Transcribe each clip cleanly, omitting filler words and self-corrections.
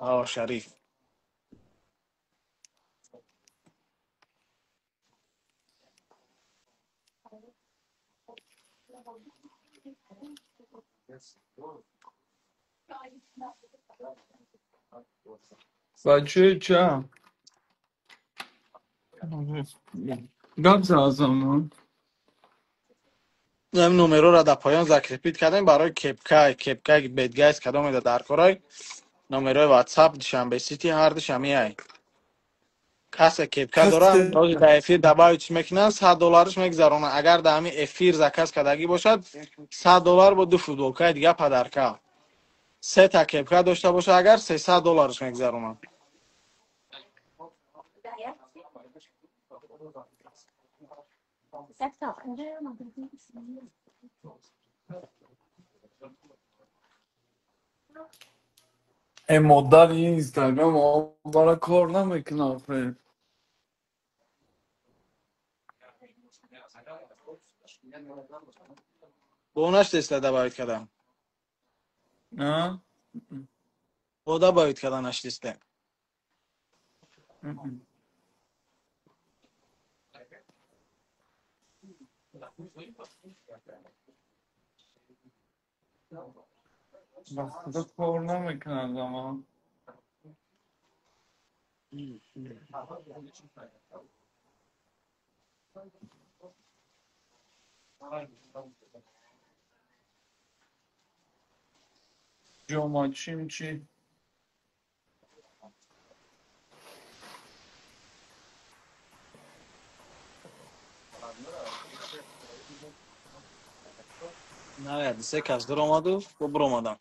О, Шариф. Бачаи ча? Гап за Азамон. Ин номерора дар поён закрепить кардем барои кепкай, кепкай бедгайс кадом еда дар корай. Номерои WhatsApp Душанбе Сити ҳар душамиай. Касе кепка дора, Касе ҳозир дар эфир добавить мекунанд, 100 долларш мегузаронанд. Агар дар ҳамин эфир заказ кардагӣ бошад, 100 доллар бо ду футболкаи дига подарка. Сета кепка дошта боша, агар 300 долларш мегузаронанд. Э, модари Инстаграм бара кор намекунад охе. Бо наштеста добавить кардам. На? Бо добавить карда наштеста. Ба худо кор намекунад ама. Ҷома чим чи? Навяд се кас дуромаду, бо буромадам.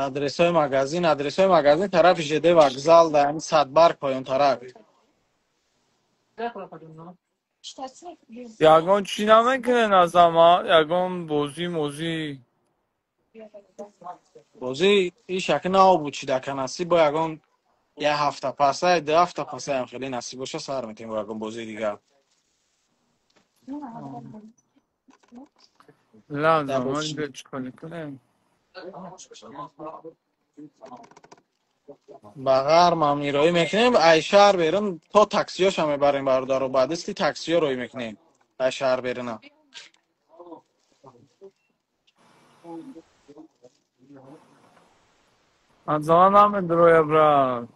Адресҳои магазин, адресҳои магазин тарафи ЖД вокзал да ҳамин Садбарг поён тараф. Ягон чӣ намекунен Азама? Ягон бозӣ мозӣ? Бозӣ иш яки нав буд чидака насиб бо ягон як ҳафта пасай, ду ҳафта пасаям хеле насиб боша сар метем бо ягон бозии дигар. Ла Азама инҷо чӣ кор мекунем? Ба ғармам роӣ мекунем, ай шаҳр берун то таксиёша мебарем бародаро, ба дасти таксиё роӣ мекунем ай шаҳр беруна. Азама намедроя брат.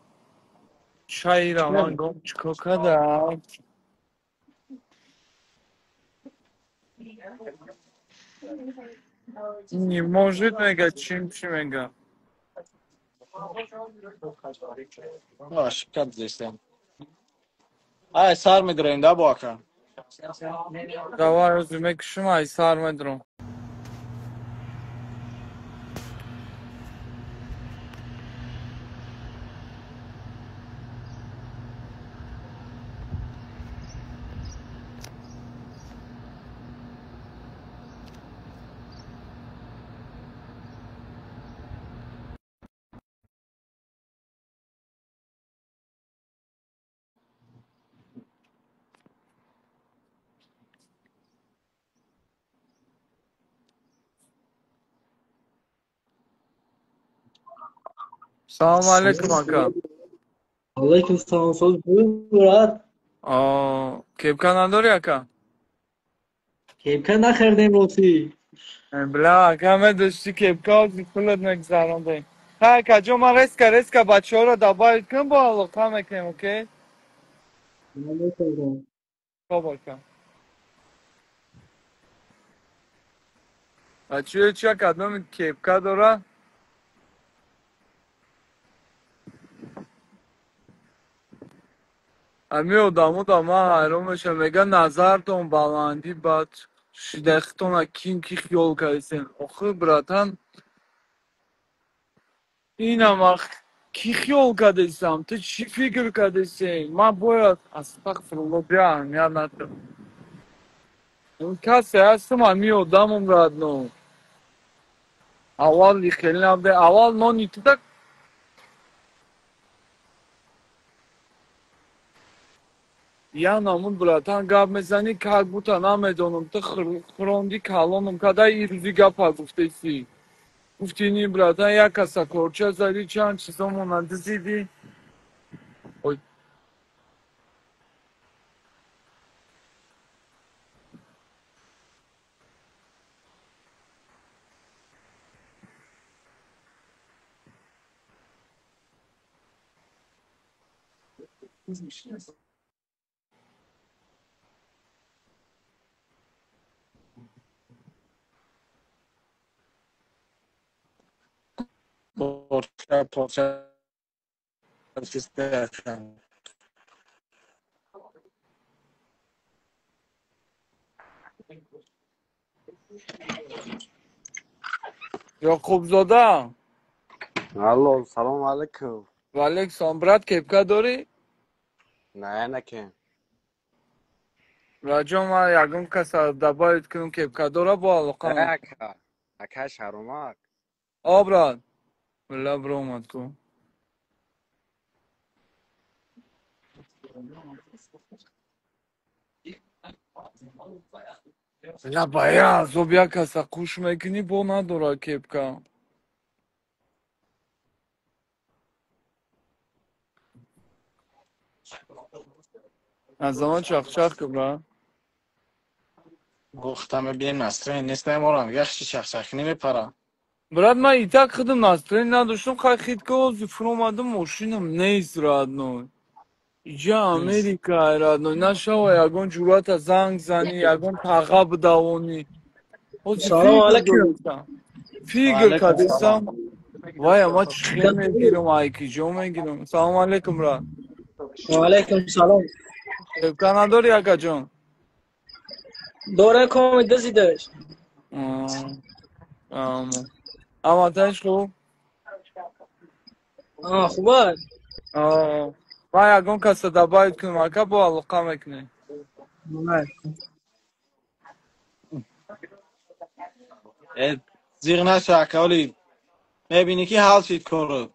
Чайра ман гом чӣ кор кардам? Не может мега, чим чӣ мега? Ошибка дидестем. Ай сар медроем да бо ака. Давай ҳозир мекушам, ай сар медром. Салому алейкум ака. Алейкум салом, соз брат. Кепка надорӣ ака? Кепка нахардем рости. Бля, ака медошти кепка ҳозир пулат мегузарондем. Ха ака ҷо ман резко резко бачаҳоро добавить кун бо алоқа мекунем, окей? Хоб ака. Бачаҳо чи кадоми кепка дора? Ами одамо да ман ҳайрон мешавам, мегӯяд назартон баландӣ бад шидахтона ким ки хиёл кардисен. Охир братан, инам ки хиёл кардесам, ту чӣ фикр кардесен? Ман бояд астағфирулло биё аҳамият надорам. Касе ҳастам, ҳами одамам родной. Аввал хеле набуде, аввал нони туда я намуд, братан, гап мезанӣ, как будто намедонам, ту хӯронди калоном када и рӯзи гапа гуфтеси. Гуфти ни, братан, як каса корча зади, чанд чизомона дизидӣ. Ой. Порча, порча, чиста. Ёқубзода. Алло, салом алейкум. Ва алейкум салом, брат, кепка дорӣ? Не, накем. Раҷон, ман ягон каса добавить кунам, кепка дора, бо алоқа. Ака, ака Шаромак. О, брат. Била бромад ку. Била бая, азоб як каса қуш мекунӣ, бо надора кепка. Аз замон чахчах ку, брат. Гуфтам мебинем настроение нест, наморам, яхши чахчах намепара. Брат, ман и так худам настроение надоштам, хай хит ка ози фуромадам, мошинам нест, родной. Иҷа Америка, родной, нашава ягон ҷуръата занг занӣ, ягон таға бидавонӣ. Салом алейкум. Фигр кадесам. Вай, ма чӣ мегирам, айки ҷо мегирам. Салом алейкум, брат. Ва алейкум салом. Кепка надорӣ, акаҷон? Дора, коми дизидаш. Ама танш хуб? Хуб аст. Ман ягон каса добавить кунам, ака, бо алоқа мекунем. Зиғ наша, ака, оли мебинӣ ки ҳал шид корро.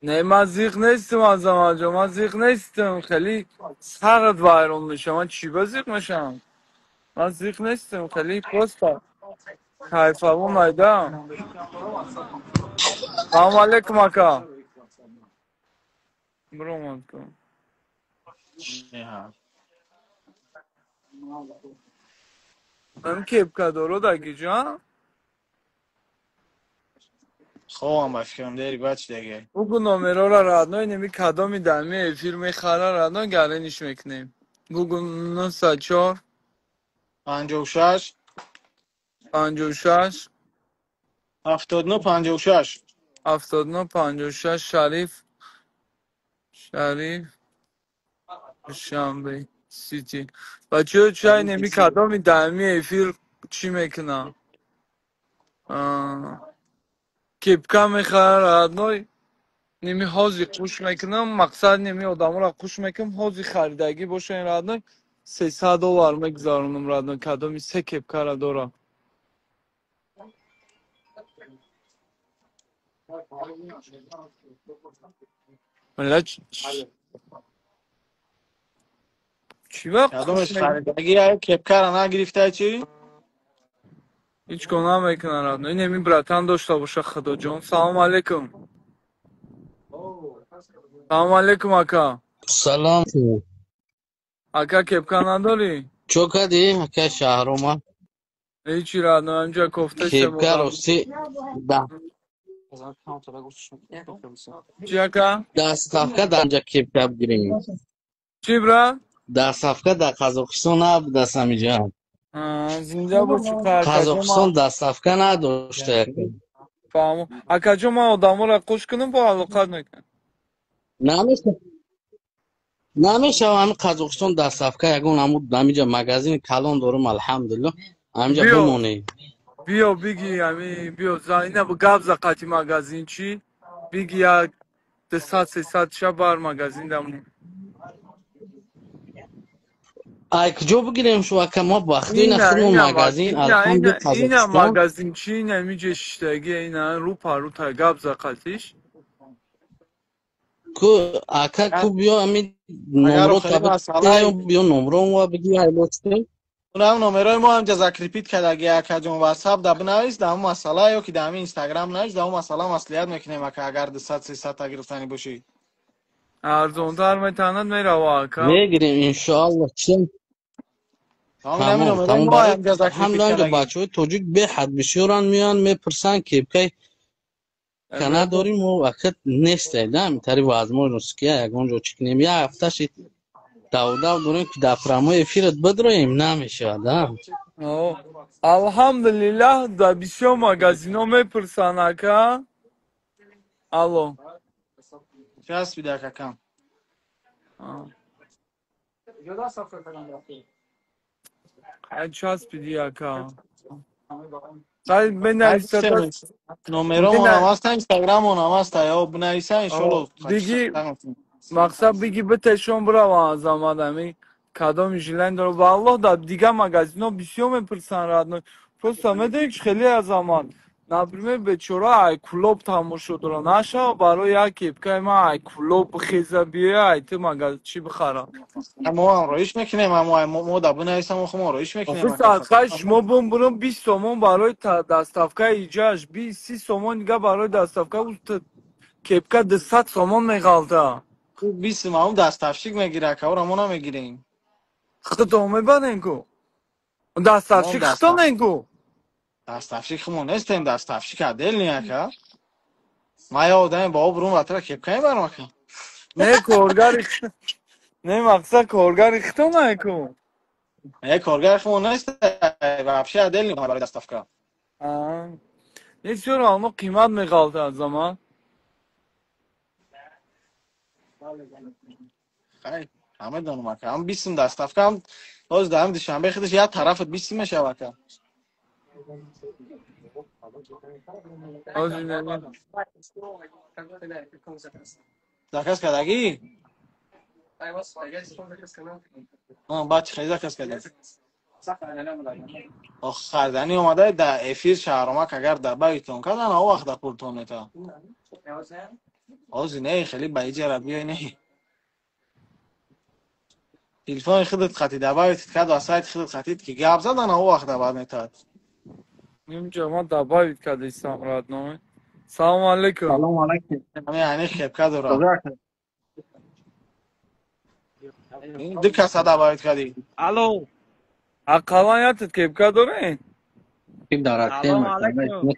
Не, ман зиғ нестам, Азаматҷон, ман зиғ нестам. Хеле сарат вайрон мешавам. Ман чӣ ба зиғ мешавам? Ман зиғ нестам, хеле просто кайфаво майдам. Салом алейкум, ака. Бромад кун. Ман кепка доро дагиҷон? Хобам ба фикрам, дери бач деге. Бугу номерора, родной, неми кадоми дами эфир мехара, родной, гарениш мекунем. Бугу 904 56 56 79 56 79 56 Шариф Шариф Душанбе Сити. Бачаҳо, чай неми кадоми дами эфир чӣ мекунам? Кепка мехара, родной, неми ҳози қуш мекунам, мақсад неми одаморо қуш мекунам, ҳози харидагӣ боша ин, родной, $300 мегузаронам, родной, кадоми се кепкара дора. Мила чӣ вақт Кадомеш харидагӣ кепкара нагирифтай чӣ? Ҳеҷ кор намекунад, родной. Инеми братан дошта боша, Худоҷон. Салом алейкум. Салом алейкум, ака. Салом. Ака, кепка надорӣ? Чо кардӣ, ака Шаҳрома? Ҳечи, родной, ҳамҷа кофта. Кепка рости да. Чӣ, ака? Доставка дар инҷа кепка бигирем. Чӣ, брат? Доставка дар Қазоқистон набудааст ҳамиҷа. Зинда бошӣ. Қазоқистон доставка надошта. Фаҳмо. Акаҷон, ман одаморо қуш кунам, бо алоқат мекунам. Намешава. Намешава ҳами Қазоқистон доставка ягон ҳамун ҳамиҷа магазини калон дорум, алҳамдулилло. Ҳамиҷа бимонӣ. Биё биги ами биё ина гап за қати магазин чӣ? Биги як 200 300 ша бар магазин дамон. Ай куҷо бигирем шу ака, мо бахти ина худмон магазин, алҳамду Ина Қазоқистон. Магазин чи, ина миҷе шиштаги, ина рӯ пару та гап зақатиш. Ку ака, ку биё ами Агар номро охири таба масъалаи биё номро ва биги айлосте. Унам номерои мо ҳамҷа закрепить кардаги, акаҷон, ватсап да бинавис, дар ҳамун масъала ё ки дар ҳамин инстаграм навис, дар ҳамун масъала маслиҳат мекунем, ака, агар 200-300 та гирифтанӣ бошӣ. Арзонтар метанад, мерава, ака. Мегирем, иншоалло, чи. Тамом, ин ҳамин Тамом. номерои Тамом. мо Барои ҳамҷа закрепить ҳамда ҳамҷа кардаги. Бачаҳои тоҷик беҳад бисёранд, меоянд, мепурсанд, кепкаи ка надорим мо, ака, нестай да ҳамин возможность ки ягон ҷо чӣ кунем. Як ҳафта шид, давдав дорем, ки дар прямой эфират бидроем, намешавад, а. О, алҳамдулиллаҳ, дар бисёр магазино мепурсанд, ака. Алло. Часпида, акакам. А. Ай, часпиди, ака. Ай, бинависад. Номеромонам ҳаста, инстаграмонам ҳаста, ё бинависа, иншолло. Биги, мақсад, биги битешон бираван, азамат, ами кадоми жилайн дора. Валлоҳ, дар дигар магазино бисёр мепурсанд, родной. Просто медонӣ, чи хеле, азамат, например, бечора ай Кулоб тамошо дора, нашава барои як кепкаи ман ай Кулоб бихеза биёя, ай ту магаз чӣ бихара. Мо ҳам роиш мекунем, амо мо да бинависам, мо роиш мекунем. Охи, садқаи шумо бум, 20 сомон барои доставкаи иҷаш, 20-30 сомон дига барои доставка, кепка 200 сомон меғалта. 20 маум доставщик мегира, ака, ора мо намегирем. Худо мебарен ку, доставщик худонен ку. Доставщик хумо нестем, доставщик отдельный, ака. Ма я одаме ба обрум ватра кепка мебарам, ака. Не, коргари не, мақсад, коргари худонай ку. Не, коргари хумо нест, вообще отдельный барои доставка. Не, всё равно қимат меғалта, заман. Хай, ҳама ака, ҳам 20 сум доставка, ҳам боз дар Душанбе худаш як тарафат 20 сум мешава, ака. Ҳозир не. Заказ кардагӣ? Баъд чӣ хеле заказ кардӣ? Ох, харданӣ омада дар эфир шаҳромак, агар дар бавитон кардан, он вақт дар пултон мета. Ҳозир не, хеле ба иҷара биёй, не. Телефони худат хати добавить кард ва сайти худат хатид ки гап задан, он вақт баъд метавад. Инҷа ман добавить кардистам, родной. Салому алейкум. Салому алейкум. Ҳамин ани кепка дорам. Ду каса добавить кардӣ. Алло. Ақаллан ятед кепка дорен? Салому алейкум.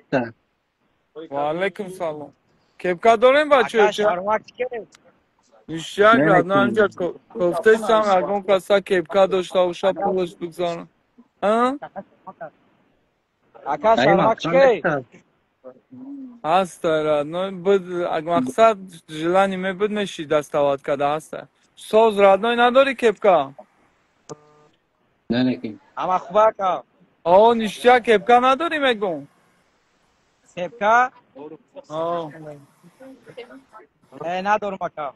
Ва алейкум салом. Кепка дорем, бачаҳо? Ништяк, родной, ҳаминҷа кофтестам, ягон каса кепка дошта боша, пулаш бигзорам. Ака, шармак чӣ? Ҳаста, родной, буд, мақсад, желание мебуд, меши доставать карда, ҳаста. Соз, родной, надорӣ кепка? Ама хуба, ака. О, ништяк, кепка надорӣ, мегум? Кепка? О. Не, надорам, ака.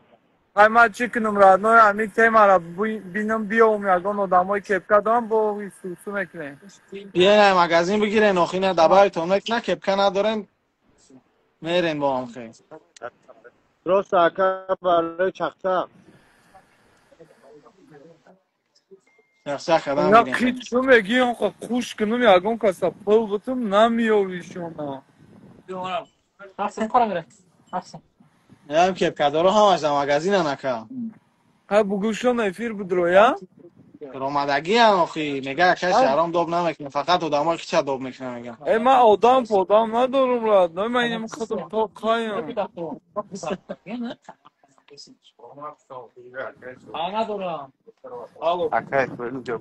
Ай, ман чӣ кунам, родной, ҳамин темара бинам, биём, ягон одамои кепка дорам, бо сусу мекунем. Биёен магазин бигирен, охина добавитон мекуна, кепка надорем, мерем бо ҳам хел. Просто, ака, барои чахчах. Чахчах кардам. Я бигирем. Қит чӣ мегӣ, онқа хуш кунам, ягон каса пул бутум, намеёвишона. Ям кепкадоро ҳамаш дар магазинан, ака. Ҳа, бугӯшон эфир будроя? Ромадагиам, охи, мега, ака, шаҳром доб намекунам, фақат одамои хича доб мекунам, мега. Э, ман одам подам надорум, родной, ман инам худам то қаям. Ака, инҷо.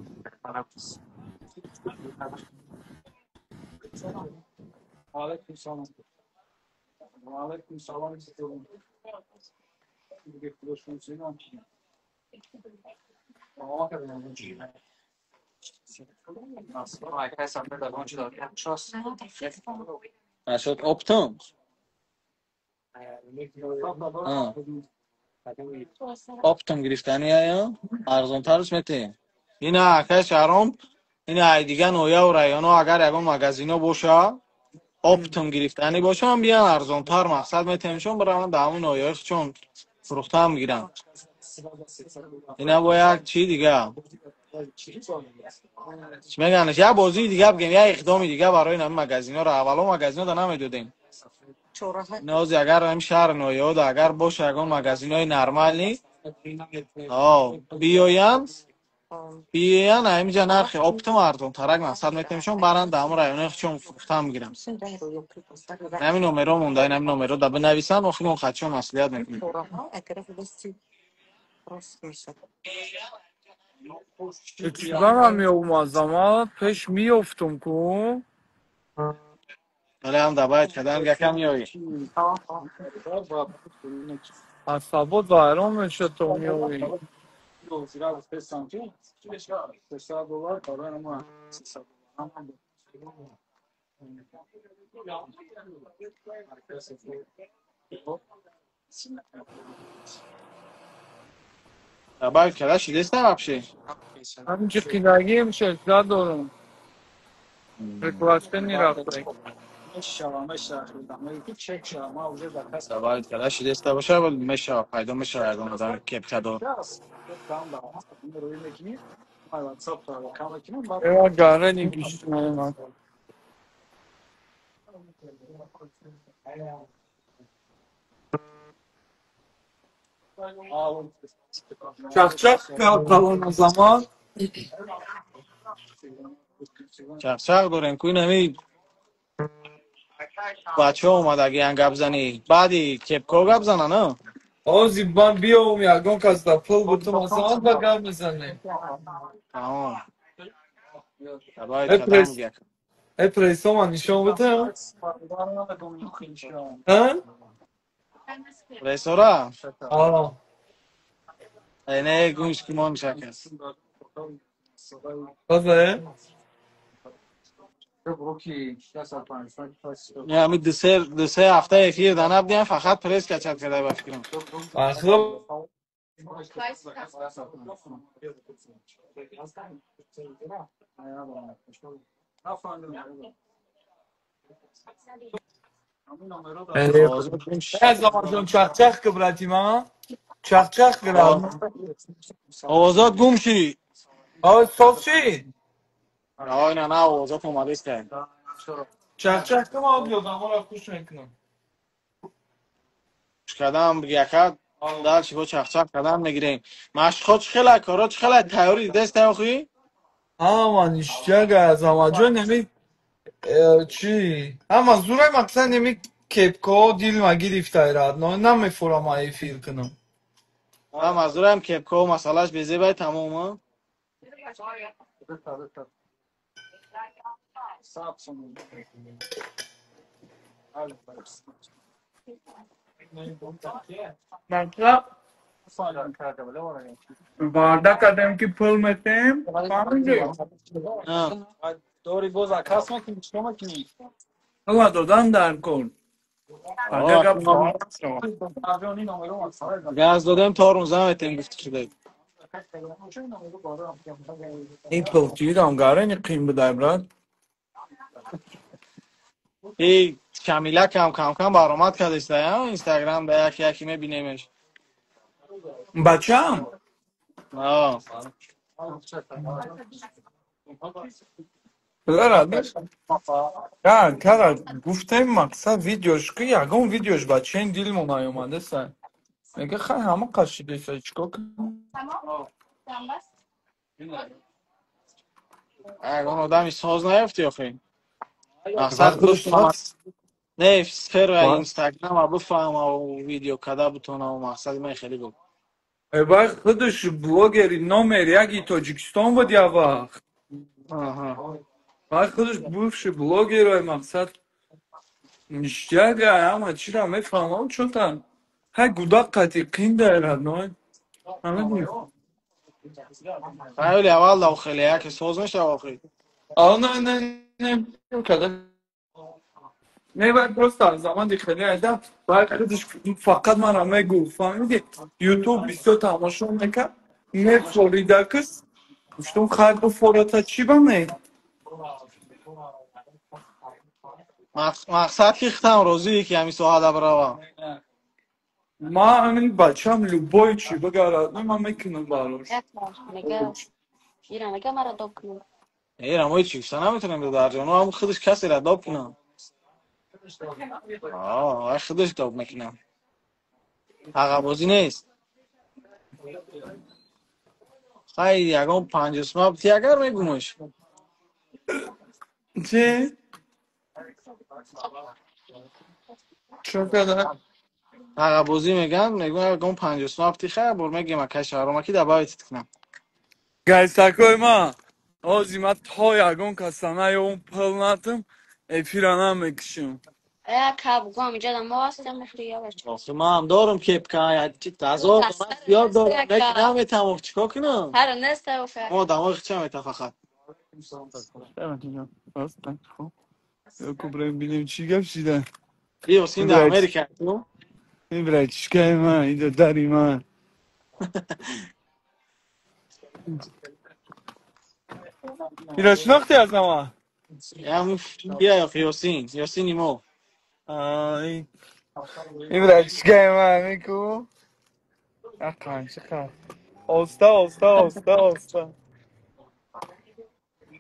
Алейкум салом. Ва алейкум салом. دیگه خودشون سینا. آقا کردم. Нашуд оптом. Оптом гирифтани ая арзонтарш метем. Ина акай Шаҳром, ина ай дига ноҳияву районо агар ягон магазино боша, оптом гирифтанӣ бошам, биён арзонтар мақсад метемшон, бираванд дар ҳамун ноҳияҳои худшон фурӯхтаам гиранд. Ина бо як чӣ дига. Чӣ мегӯянд? Як бозии дига бигем, як иқдоми дига барои ҳамин магазиноро. Аввало магазинода намедодем. Нози агар ҳамин шаҳр ноҳияҳода агар боша ягон магазинои нормальный, биёянд, биёянд ҳаминҷа нархи оптом арзонтарак мақсад метемшон, баранд дар ҳамун районои худшон фурӯхтаам гиранд. Ҳамин номеро монда, ҳамин номеро да бинависанд, охир мо хатшон маслиҳат мекунем. Чӣ меомад Азамат? Пеш меёфтум ку. Вале ҳам добавить кардан якам меоӣ. Асабот вайрон мешад то меоӣ. Добавить карда шидеста вообще? Ҳамин ҷиқидагием ширкат дорам. Приглашение рафта. Добавить карда шидеста боша, мешава, пайдо мешава ягон одами кепкадор. Эва гарани гишт наёмад. Чахчах калон Азамат. Чахчах дорем ку, ин бачаҳо омадагиян гап занӣ. Баъди кепкаҳо гап зана, на? Ози ман биёвум ягон кас да пул бутум Азамат ба гап мезанем. Тамом. Добавить Э кардан пресс мегӯяд. э прессома нишон бутам? Ҳа? Прессора? А. Э, не, гӯш ки мон шакас. Базе? Не, ҳамин ду се ҳафта эфир да набудем, фақат пресс качать карда ба фикрам. Ахло Овозот гум шид. Азамат ҷон чахчах ки брати ман. Чахчах кирам. Овозот гум шид. О соз шид. Ой, на, на, овозот омадеста. Чахчах ки ман ёдаморо хуш мекунам. Гӯш кардан яка дальше бо чахчах кардан мегирем. Машқҳо чӣ хела, коро чӣ хела, тайёрӣ дидеста охи? Ҳама ништяк Азамат ҷон неми чӣ? Ҳама зурай мақсад неми кепкаҳо дилма гирифтай радно намефурам ман эфир кунам. Ҳа, мазурам кепкаҳо масъалаш безебай тамом, а? Мақсад ваъда кардем ки пул метем. Фаҳмидӣ? А. Пула додан дар кор. Пага гап шавад. Газ додем то рӯза метем гуфти шуда. Ин пултирам гарани қим будай брат. И Камила кам кам кам баромад кардеста, а? Инстаграм да як яки мебинемеш. Бачаам? А. Лара, я кара гуфтем мақсад видеош ки ягон видеош бачаин дилмо наёмадеса. Мега хай ҳама қашидеса чикор кунам? Ягон одами соз наёфти охи? Мақсад Худаш бифаҳма. Не, сфера Инстаграма бифаҳма видео када бутона мақсади ман хеле буд. Э бай худаш блогери номер яки Тоҷикистон буд як вақт. Аҳа. Бай худаш бывший блогерой мақсад ништяк ҳама чиро мефаҳмам чота. Хай гудак қати қин дайрад ной. Фаҳмидӣ? Хеле аввал да хеле яке соз мешава охи. А не не не када не бай просто аз замони хеле айда бай худаш фақат мара мегуфт фаҳмидӣ? Ютуб бисёр тамошо мекард мефоридакс Гуфтам хайр бо фората чӣ ба ме? Мақсад ки хитам розӣ ки ҳамин соҳада биравам. Ман ҳамин бачам любой чӣ бигарад, ман мекунам барош. Ира мо ҳеч гуфта наметавонем додарҷон, ҳам худаш касеро доб кунам. Ай худаш доб мекунам. Ағабозӣ нест. Хай ягон 50 сӯма бити агар мегумаш. Чӣ? Чӣ када? Ағабозӣ меган, мегӯям ягон 50 сӯма бити хай бор мегем акай Шаҳром аки добавить кунам. Гайсакои ман, ҳози ман то ягон каса наёвам пул натам, эфира намекушам. Охи ман ҳам дорам кепка, ҳазор ман зиёд дорам, лекин наметавонам, чӣ кор кунам? Мо одамои хича мета фақат. Бинем чӣ гап шида. Ёсин дар Америка ту? Ин братишкаи ман, ин додари ман. Иро шинохтӣ аз ама? Кия Ёсин, Ёсини мо. Ин братишкаи ман меку. Ақан чиқа. Оста, оста, оста, оста.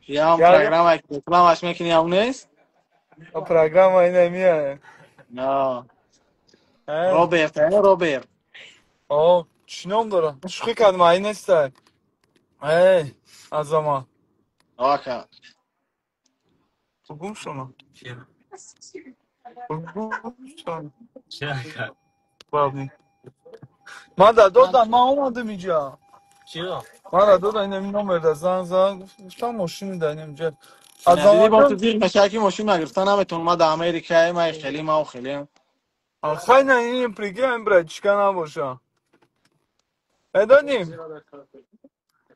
Ям программа рекламаш мекунӣ ям нест? Программа ина мия. На. Роберт, Роберт. О, чӣ ном дора? Шӯхӣ кардам, ай нестай. Эй, Азама. Ака. Гум шума. Гум шума. Главный. Ман да додам, ман омадам иҷа. Ман да додам, инами номер да занг зад, гуфтам мошини да инамҷа. Азама бо ту дир мешава ки мошин нагирифта наметавонам, ман дар Америкаи, ман хеле, ман хеле. Хай на ин прикинь, ин братишка набоша. Медонӣ?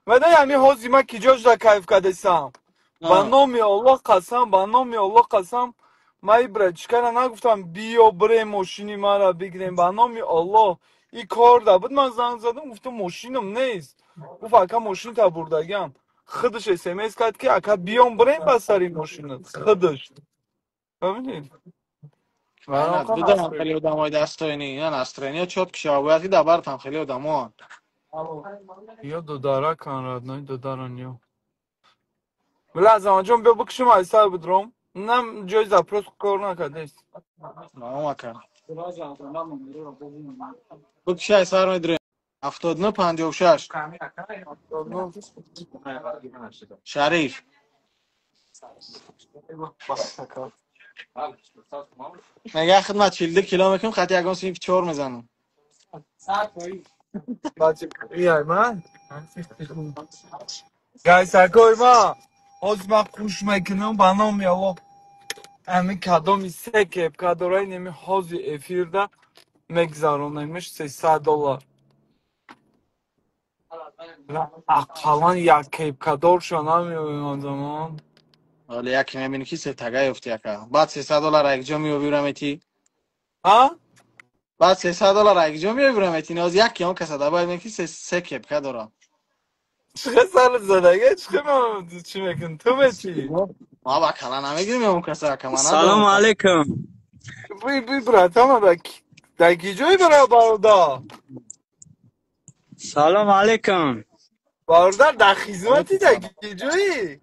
Медонӣ ҳамин ҳози ман ки ҷо шуда кайф кардесам? Ба номи Аллоҳ қасам, ба номи Аллоҳ қасам, ман ин братишкара нагуфтам биё бирем мошини маро бигирем, ба номи Аллоҳ и кор да буд, ман занг задам, гуфтам мошинам нест. Гуфт ака мошинта бурдагиам. Худаш СМС кард ки ака биём бирем ба сари мошинат. Худаш. Фаҳмидӣ? Дудам хеле одамои дастоини, ина настроения чётко шава, бояд ки дар бартам хеле одамоанд. Ё додаракан родной, додаран ё. Била Азамаҷон биё бикушем ай сар бидром. Нам ҷои запрос кор накардест. Маом ака. Бикуши ай сар медурем. 79 56. Шариф. Мега хидмат 42 кило мекунам, хати ягон синфи 4 мезанам. Ияй ман? Гайсакои ман, ҳозир ман қуш мекунам ба номи Аллоҳ. Ҳамин кадоми се кепка дора, инами ҳозир эфирда мегзаронемш $300. Ақаллан як кепкадорша намеёбем Азамон. Ҳоло яке мебинӣ ки се тага ёфти ака. Баъд $300 якҷо меёбӣ раметӣ. А? Баъд $300 якҷо меёбӣ раметӣ. Ноз яке он каса да бояд ки се кепка дора. Чӣ сар задага? Чӣ ман чӣ мекунӣ? Ту мечӣ? Ма ба кала намегирем он каса ака ман. Салом алейкум. Би братама да ки ҷой бара бародар? Салом алейкум. Бародар дар хизмати да ки ҷои?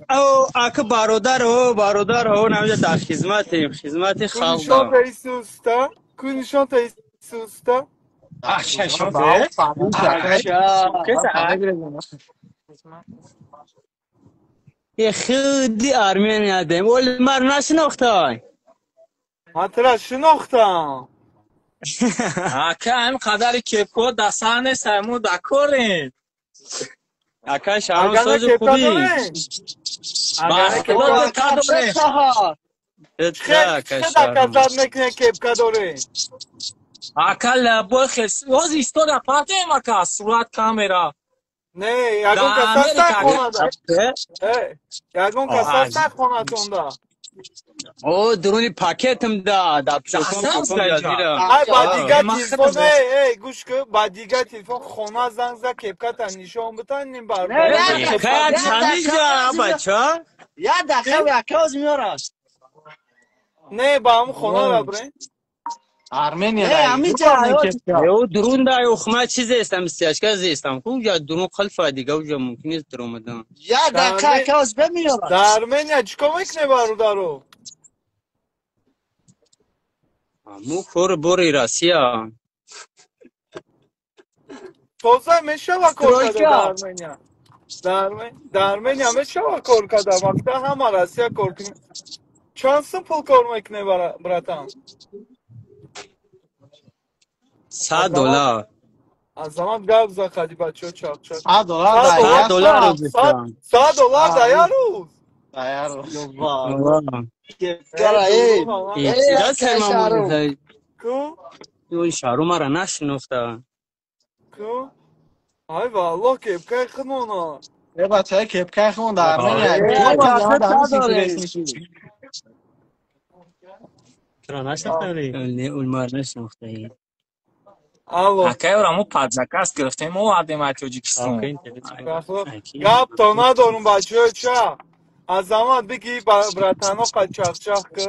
О, ака бародар, о, бародар, о, намиҷа дар хизматем, хизмати халқ. Ку нишон таисуста? Ку нишон таисуста? Худи Армения дем. Оли мар нашинохтай. Ман тура шинохтам. Ака ҳамин қадари кепко дар сар нест, мо дар корем. Ака шаҳром сози хубӣ. Ба худо дорем. Чӣ доказат мекунед кепка дорем? Ака лабой хес. Ҳозир истода партем ака, сурат камера. Не, ягон кас ҳаст хонада. Ягон кас ҳаст хонатонда. О, дуруни пакетам да, да пшоком ҷазира. Ай, ба дига телефон, эй, эй, гӯш кун, ба дига телефон хона занг за, кепката нишон битан, ним бар. Кая чамиҷа, бача? Я дақиқа якоз меораш. Не, ба ҳамун хона ра бирен. Армения. Э, ҳамиҷа. Ё дурун да ё хума чиз естам, стяжка зестам. Ку уҷа дурун қалфа дига уҷа мумкин нест дуромадан. Я дақиқа якоз бемеораш. Дар Армения чӣ кор мекунӣ, бародаро? Му кор бори Россия. Тоза мешава кор карда дар Армения. Дар Армения мешава кор карда, вақта ҳама Россия кор кунӣ. Чанд сум пул кор мекунӣ, братан? $100. Азамат гап за қади бачаҳо чақ-чақ. $100 $100 $100 дар як рӯз. Дар як рӯз. Кепкара, эй. Эй, Ку? Ой, шару мара нашинохта. Ку? Ай валлоҳ, кепкаи худмона. Э, бачаи кепкаи худмон дар Армения. Туро нашинохтаи? Не, ул мара нашинохта. Алло. Акай, мо под заказ гирифтем, овардем аз Тоҷикистон. Гап то надорум, бачаҳо ча. Азамат биги братано қад чахчах ки.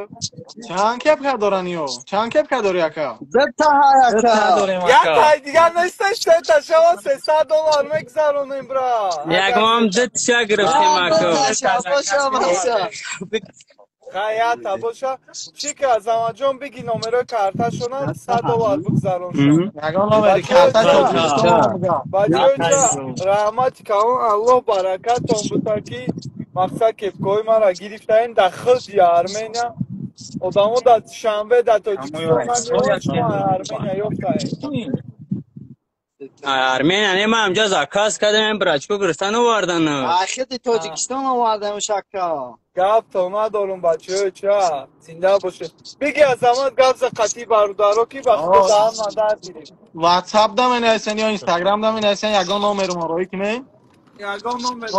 Чанд кепка доран ё? Чанд кепка дори, ака? Дта ака. Як тай дигар несташ, сета шава $300 мегзаронем, бра. Ягон дтша гирифтем, ака. Хаята боша. Чӣ ки Азаматҷон биги номерои карташона $100 бигзароншон. Ягон номери карта Тоҷикистон. Бачаҳо ча, раҳмати калон, Аллоҳ баракатон бута ки мақсад кепкаҳои маро гирифтаем дар худи Армения. Одамо дар Душанбе, дар Тоҷикистон намеёбанд, шумо Армения ёфтаем. Армения не, ман ҳамҷа заказ кардем, брачко гирифтан овардан. Ахиди Тоҷикистон овардам шака. Гап то надорум, бачаҳо ча, зинда бошед. Биги Азамат гап за қатъи бародаро ки ба худо даҳан ман дард гирифт. WhatsApp да менависен ё Instagram да менависен, ягон номеру роӣ кунем. Ягон номер.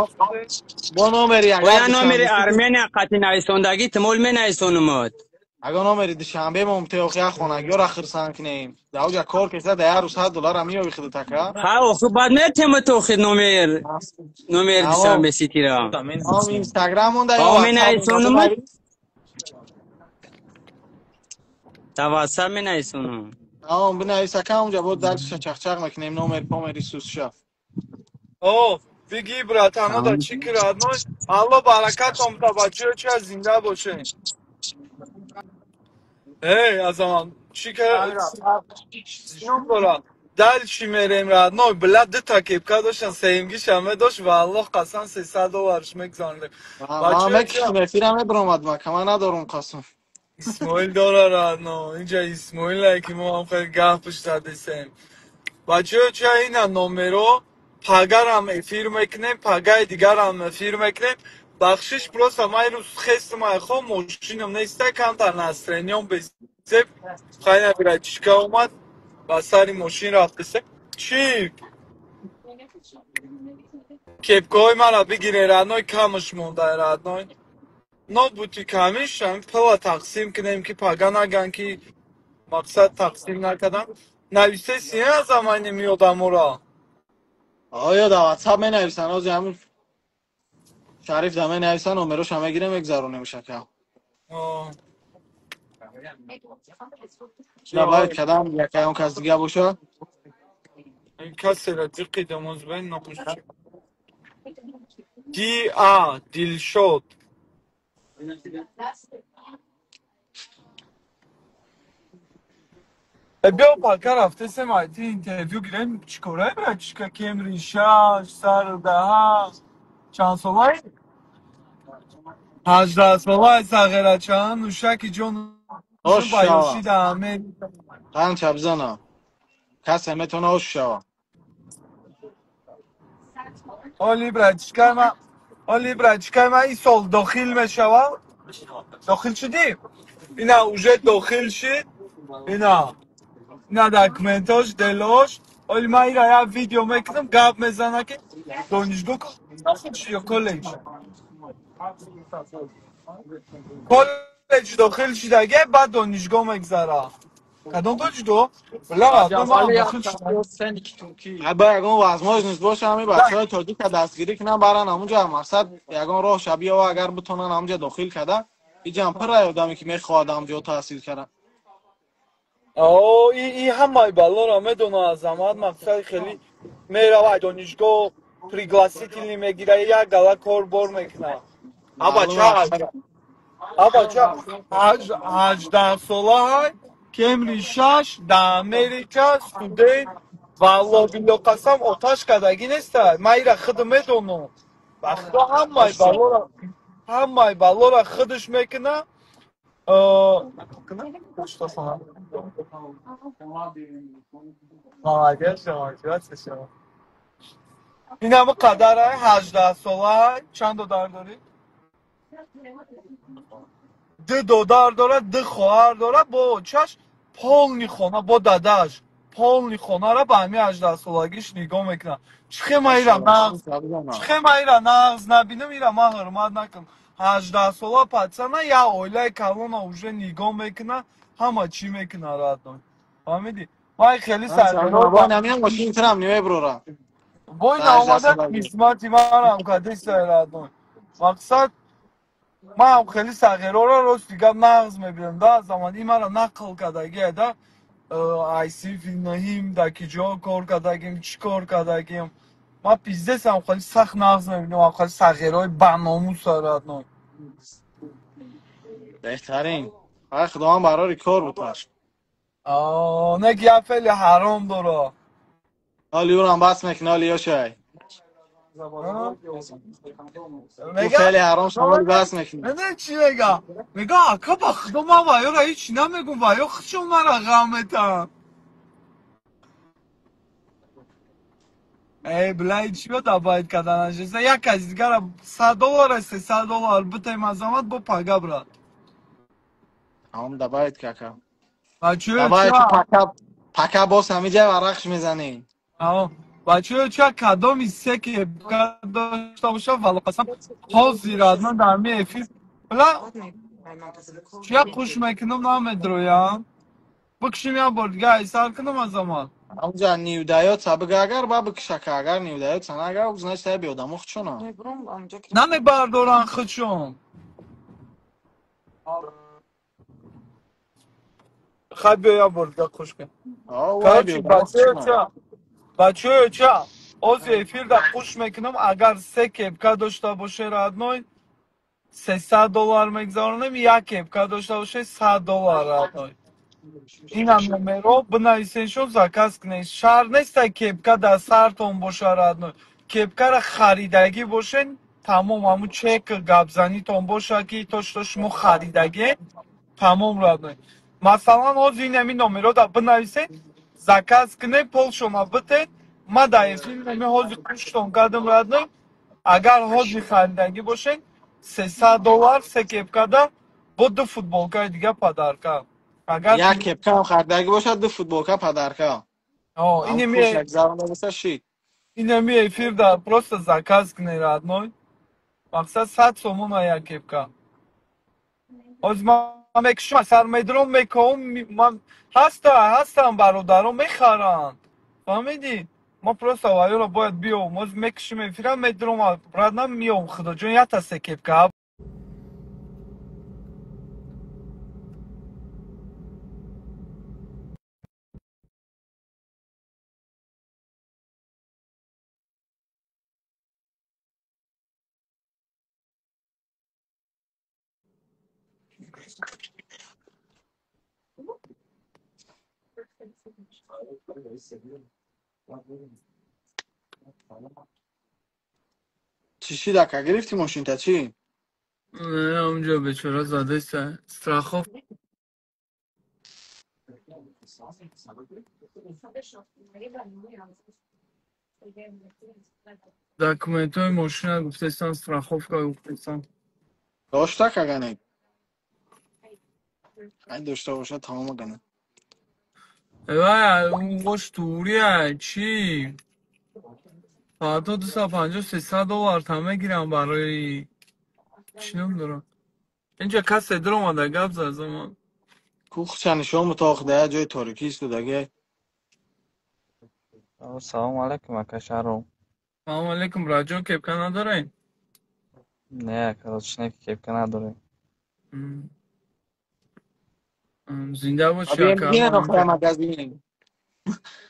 Бо номери Оя номери Армения қатъи нависондагӣ тимол менависонумод. Ягон номери Душанбе мо мутеохия хонагиёра хирсан кунем. Дар оҷа кор кеса дар як рӯз $100 меёби худат, ака. Ҳа, охи баъд метем тохи номер Душанбе ситира. Ам Инстаграм онда ё менависонумод. Та WhatsApp менависонум. Ам бинавис, ака, онҷа бо дарсша чахчах мекунем номер помери сусша. О, биги братано да чӣ ки родной, Алло баракатон буда, бачаҳо ча, зинда бошед. Эй, Азамат, чӣ ки ном дора? Дальше мерем, родной, бля, дута кепка доштан, сеюмгиша медошт, валлоҳ қасам $300 мегзаронидем. Ман мекишам эфира мебиромад, ма кама надорум қасам. Исмоил дора, родной, инҷа Исмоиле ки мо ҳам хеле гапш задесем. Бачаҳо ча, ина номеро, пагарам эфир мекунем, пагаи дигарам эфир мекунем. Бахшиш, просто ман ирӯз хестам айхо, мошинам неста, камтар настроениям безеб. Хайна братишка омад, ба сари мошин рафтесе. Чӣ? Кепкаҳои мара бигире, родной, камаш монда, родной. Но бути камиш, пула тақсим кунем ки пага наган ки мақсад тақсим накардам. Нависеси аз замани миодамора. Оё дар WhatsApp менависан, ози ҳамун Шариф да менависан, номероша мегирем, мегзаронем шака. Добавить кардам, якаён кас дига боша. Ин касера ҷиқидам озбен номуш чи? Ди А Дилшод. Биё пака рафтесем айти интервю гирем чӣ корае братишка кем ришаш сар даҳа чанд солай? 18 солаи сағирачаан нушаки ҷон Ош ба шава. ёши да Америка. Қанча бизана. Касе метавона ош шава. Оли братишкаи ман, оли братишкаи ман ин сол дохил мешава. Дохил шудӣ? Ина уже дохил шид. Ина документош, делош. Оли ман ира як видео мекунам, гап мезана ки донишгоҳ ё коллеҷ. Коллеҷ дохил шидаге, баъд донишгоҳ мегзара. Кадом донишгоҳ? Бля, ман дохил шудам. Ба ягон возможность боша, ҳами бачаҳои тоҷика дастгирӣ кунан, баран ҳамунҷа, мақсад ягон роҳ шабиёва агар битонан ҳамунҷа дохил карда, иҷам пирай одаме ки мехоҳад ҳамҷо таҳсил кардан. О, и ҳамаи баллоро медона, Азамат, мақсад хеле мерава донишгоҳ, пригласительный мегира, як гала кор бор мекуна. Абача 18 сола ҳай, кемри шаш, да Америка студент, валло било қасам, оташ кардагӣ нестай. Ман ира худам медонам. Ба худо, ҳамаи баллора худаш мекуна. Что сама? Молодец, молодец, шумо. Ин ҳама қадарай, 18 сола. Чанд додар дорӣ? Ду додар дорад, ду хоҳар дорад, бо чаш полный хона, бо дадаш полный хонара ба ҳами 18 солагиш нигоҳ мекунад. Чихе ма ира нағз набинам, ира ман ҳурмат накунам? 18 сола пацана як оилаи калона уже нигоҳ мекуна, ҳама чӣ мекуна, родной. Фаҳмидӣ? Ман хеле сармошинтрам немеброра. Бой наомада қисмати манам кадесай, родной. Мақсад, манам хеле сағирора, рости гап, нағз мебинам да. Замон и мара нақл кардагия да, ай синфи наҳим да ки ҷо кор кардагим, чӣ кор кардагим. Ман пиздесам, хеле сахт нағз мебинам хеле сағирои баномуса, родной. Беҳтарин. Ай худованд барори кор буташ. Не ки як феъли ҳаром дора. Ҳоли ӯрам бас мекуна, ҳоли ёшай. Феъли ҳаром шумоли бас мекунӣ. Медони чӣ мега? Мега: «Ака, ба худо, ман ваёра ҳеҷ намегум, ваё худшон мара ғам метаҳанд». Эй, бля, чӣ добавить карданаш? Як каси дигара 100 доллар, 300 доллар битаем, Азамат, бо пага, брат. Ҳам добавить кака. Бачаё. Добавить пока, пока боз ҳамиҷа варақш мезанӣ. Бачаё, ча кадоми се кепка дошта боша, вало қасам, ҳозир ҳатман дар ми эфир, бля, чия қуш мекунам, намедроям. Бикшим, як бор дига айсар кунам, Азамат. Ҳамҷа ниудаётса бига, агар ба бикшака, агар ниудаётса на, агар значит ай биодамо худшона. Намебардоран худшон. Хай, биё, як бор дига қуш кун. Короче, бачаё, бачаё, ча ози эфирда қуш мекунам. Агар се кепка дошта боше, родной, 300 доллар мегзаронем, як кепка дошта боше, 100 доллар, родной. Инам номеро бинависен, заказ кунед. Шарт нестай кепка дар сартон боша, родной. Кепкара харидагӣ бошен, тамом, ҳамун чек гапзанитон боша, ки то что шумо харидагӣ, тамом, родной. Масалан, ҳозир инами номеро да бинависен, заказ кунед, полшона битед, ма дар эфир нами ҳозир қуштон кардам, родной. Агар ҳозир харидагӣ бошен, 300 доллар се кепкада, бо ду футболкаи дига подарка. Агар як кепкаам харидагӣ бошад, ду футболка подарка. Инами эфирда просто заказ кунед, родной. Мақсад, 100 сомона як кепка. Ҳозир ман мекушам, сар медурам, мекоҳум, ман ҳаста, ҳастам, бародарон мехаранд. Фаҳмидӣ? Ма просто ваёро бояд биём. Ҳозир мекушим эфира, медурам, обратно миём. Худоҷон, якта се кепка. Чӣ шид, ака, гирифтӣ мошинта, чӣ? Не, онҷо бечора задеста. Страхов. Документҳои мошина гуфтестан, страховка гуфтестан. Дошта кагане? Ай дошта бошад, тамома гана. Вай, гош турия, чӣ? Фаъто 250, 300 доллар та мегирам барои чӣ ном дорам? Инҷа касе дуромада гап зад замон. Кухча нишон мутоқ да ҷои торикӣ истодаги. Салому алайкум, ака Шаҳром. Салому алайкум, братҷон, кепка надорем? Не, ака, ростшина ки кепка надорем. Зинда бошӣ, ака. Магазин.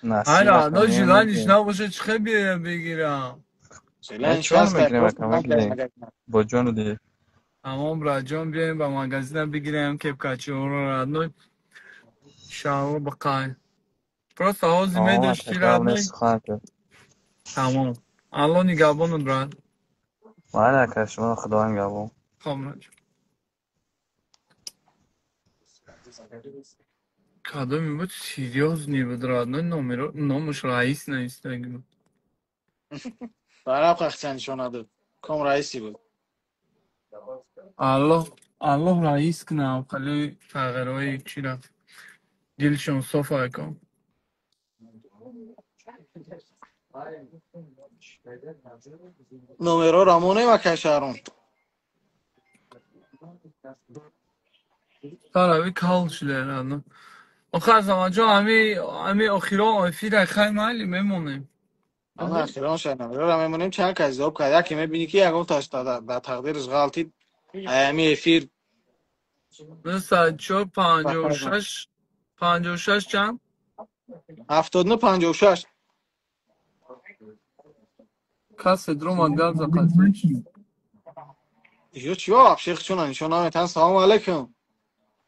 Насиб Ҳайра, ака, но меоем желаниш мегирем. набошад, чӣ хел биёям бигирам? Не, чӣ мегирем, ака, мегирем. Бо ҷону дил. Тамом, братҷон, биёем ба магазина бигирем кепкачиҳоро, родной. Шаҳро бақай. Просто ҳозир Тамом, медошти, ака, гап родной. нест, сухан ака. Тамом. Алло нигаҳбонат, брат. Майли, ака, шумо Худованд нигаҳбон. Хоб, братҷон. Кадоме буд серьёзный буд, родной, номеро номаш Раис навистаги буд. Бараб қахча нишон надод. Ком раиси буд. Аллоҳ Аллоҳ раис кунам, хеле тағйирҳои чӣ рафт. Дилшон соф ака. Номеро рамонем ака Шаҳром. Тарави кал шуда родной. Охир Азаматҷон, ами охирон эфира хай майли мемонем. Ана охирон ша номеро мемонем чанд кас ҷавоб кард. Яке мебинӣ ки ягон таш дар тақдираш ғалтид. Ами эфир 904 56 56 чанд? 79 56. Касе дуромад гап за қатъи. Ё чиё вообще чуна нишон наметан. Салому алайкум.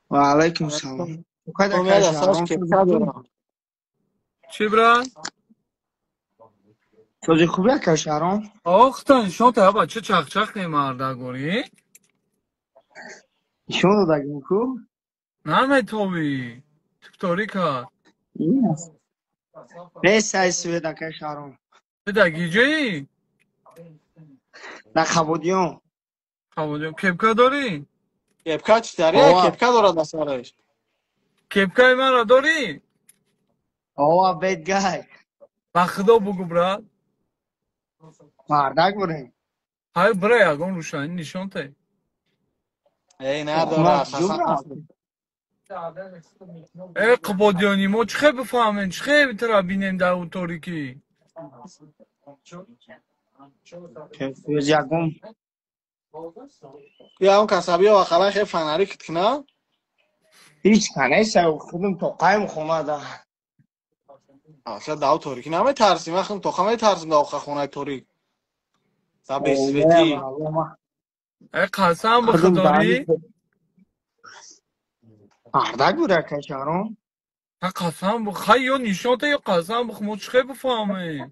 Ва алайкум салом. Када Ком ака яда саш Шаҳром кепка дорам. Чӣ брат? Сози хуби ака Шаҳром? Охта нишон та бача чақчақ мардагорӣ? Нишон додагим ку? Наметовӣ. Торик ҳаст. Ин аст. Нест ай свет ака Шаҳром. Беда гиҷаӣ? На Қабодиён. Қабодиён. Кепка дорӣ? Кепка чӣ тари? Ова. Кепка дорад на сараш. Кепкаи маро дорӣ? Ова бедгай. Ба худо бугу, брат. Мардак бурем. Ҳай бира ягон рӯшанӣ нишон те. Эй Охмат надорад. ҷуб Ҳасан. рафт. Э Қубодиёнӣ, мо чӣ хел бифаҳмем? Чӣ хел тура бинем дар ӯ торикӣ? Өз ягон Я он касабиё ақаллан хел фонарик кна. ҳеҷ канеса худум тоқаем хонада. Аша дав торикӣ наметарсим. Ман худам тоқа метарсим дар оха хонаи торик. Да О, бесветӣ. не, валло, ма Э қасам ба худум худорӣ? Мардак буд ака Шаҳром. Ҳа қасам бу хай ё нишон те ё қасам бу мо чӣ хел бифаҳмем?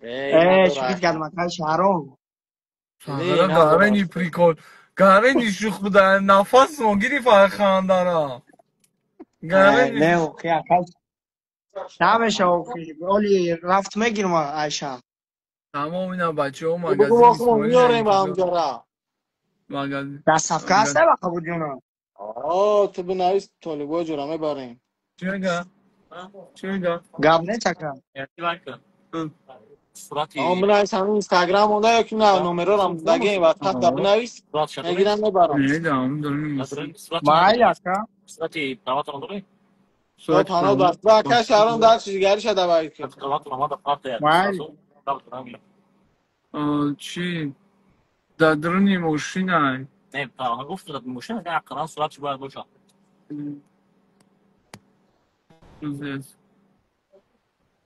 Эй Э, надорад. шӯхӣ кардам ака Шаҳром. Эй Сағира надорад. гарени прикол. Гарени шух буда нафас мо гирифт ай хандара. Гарени Не, охи ака. Намеша охи. Оли рафт мегирм Айша. Тамом ина бачаҳо Бугу магазин мо Исмоил меорем ба интизор. ҳамҷора. Магазин. Доставка ҳаст ба Қабудиёна? О, ту бинавис толибо ҷора мебарем. Чӣ мега? Чӣ мега? Гап нест ака. Ам бинавис ҳамин Инстаграм онда ё ки на номерорам дагем WhatsApp да бинавис. Мегирам мебарам. Медам, дорем. Майли ака. То пано даст. Ба ака Шаҳром дар чизгариша добавить кун. Майли. Чӣ? Дар дуруни мошинай.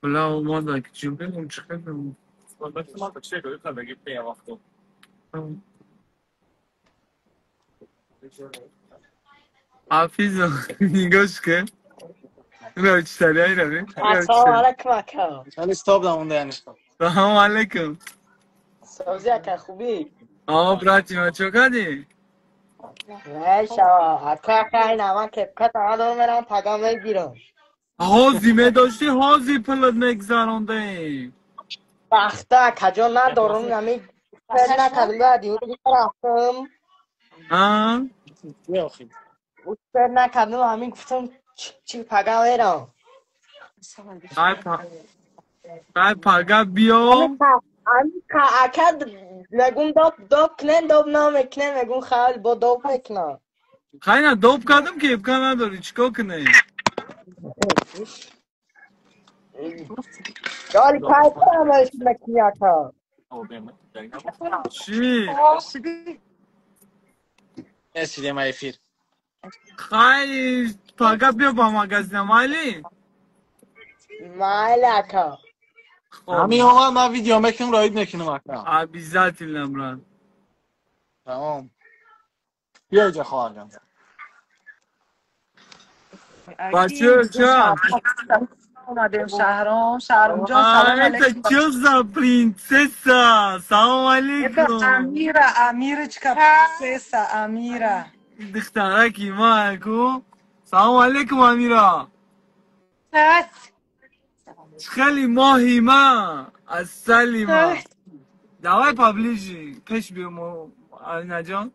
Бля, омада ки чӣ бигум, чӣ хел бигум? Ҳафизо, нигоҳш кун. Ира читари, ира би. Ира Ассалому читари. алайкум ака. Хеле стоп дамонда яъне. Салому алайкум. Сози ака хубӣ? О, брати ма чо кардӣ? Неша, ака хай нама кепка надорам мерам пага мегирам. Ҳози медоштӣ, ҳози пулат мегзарондем. Бахта ака ҷон надорам нами фер накардам баъди ӯ рафтам. А? Ё охи. Фер накардам ҳамин гуфтам чӣ пага мерам. Ай па ай пага биё. Ами ака Мегум доб доб кунен, доб намекунен, мегум хайр бо доб мекунам. Хайна доб кардам кепка надорӣ, чикор кунем? Ёли кай амалш мекунӣ ака? Чӣ? Расидем эфир. Хай, пага биё ба магазина, майли? Майли ака. Ҳамин омад ман видео мекунам, роид мекунам ака. Обязательно, брат. Тамом. Биё иҷа хоҳарҷон. Бача, ча? Омадем Шаҳром, Шаҳромҷон, салом Это алейкум. чё за принцесса? Салом Это алейкум. Амира, Амирочка, принцесса Амира. Духтараки ма ку. Салом алейкум, Амира. Хеле моҳи ма, асали ма. Давай поближе, пеш биё мо, Алинаҷон.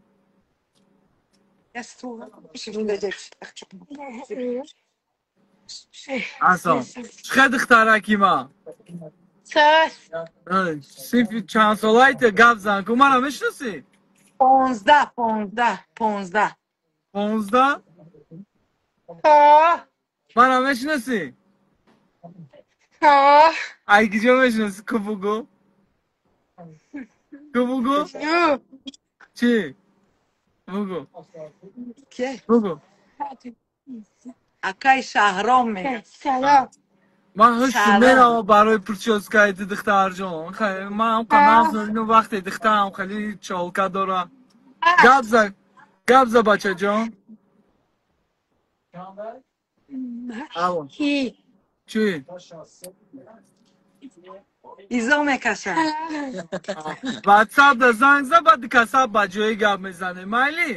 Асон. Чӣ духтараки ма? Синфи чанд солаите гап зан ку, мара мешиносӣ? 15, 15, 15. 15? Мара мешиносӣ? Ай киҷо мешиносӣ? Ку бугӯ? Ку бугӯ? Чӣ? Бугӯ. Бугӯ. Акай Шаҳром мегӯяд. Ман ҳушм Шаҳром. меравам барои прическаи ту духтарҷон. Ман ҳам қанағ ину вақте духтарам хеле чолка дора. Гап за, гап за бачаҷон. Алло. Чӣ? Изо мекашад. Ватсап да занг за, баъд касаб ба ҷои гап мезанем. Майли?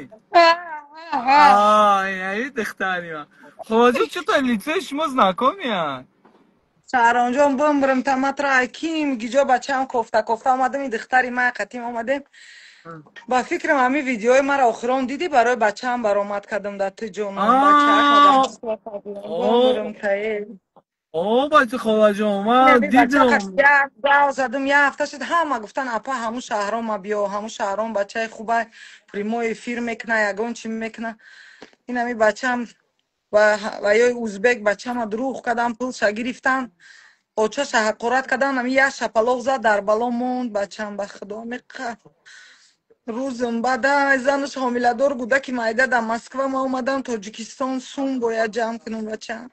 Ай, ай духтари ман. Холаҷон, чё-то лицои шумо знакомия? Шаҳромҷон, бимбирим таматра аким гиҷо бачаам кофта кофта омадем, и духтари ман қатим омадем. Ба фикрам ҳамин видеои маро охирон дидӣ, барои бачаам баромад кардам дар ту ҷонам. Бачаам тае. О, бача холаҷон, ман дидам. Гав задам, як ҳафта шуд, ҳама гуфтан апа ҳамун Шаҳрома биё, ҳамун Шаҳром бачаи хуба, прямой эфир мекуна, ягон чи мекуна. Ин ҳами бачаам ва ёи узбек бачаама дурӯғ кардам, пулша гирифтан, очаша ҳақорат кардан, ҳами як шапалоқ зад, дар бало монд бачаам. Ба худо меқа рӯзм бада занаш ҳомиладор буда ки майда дар Москва, ма омадам Тоҷикистон, сум бояд ҷамъ кунам бачаам.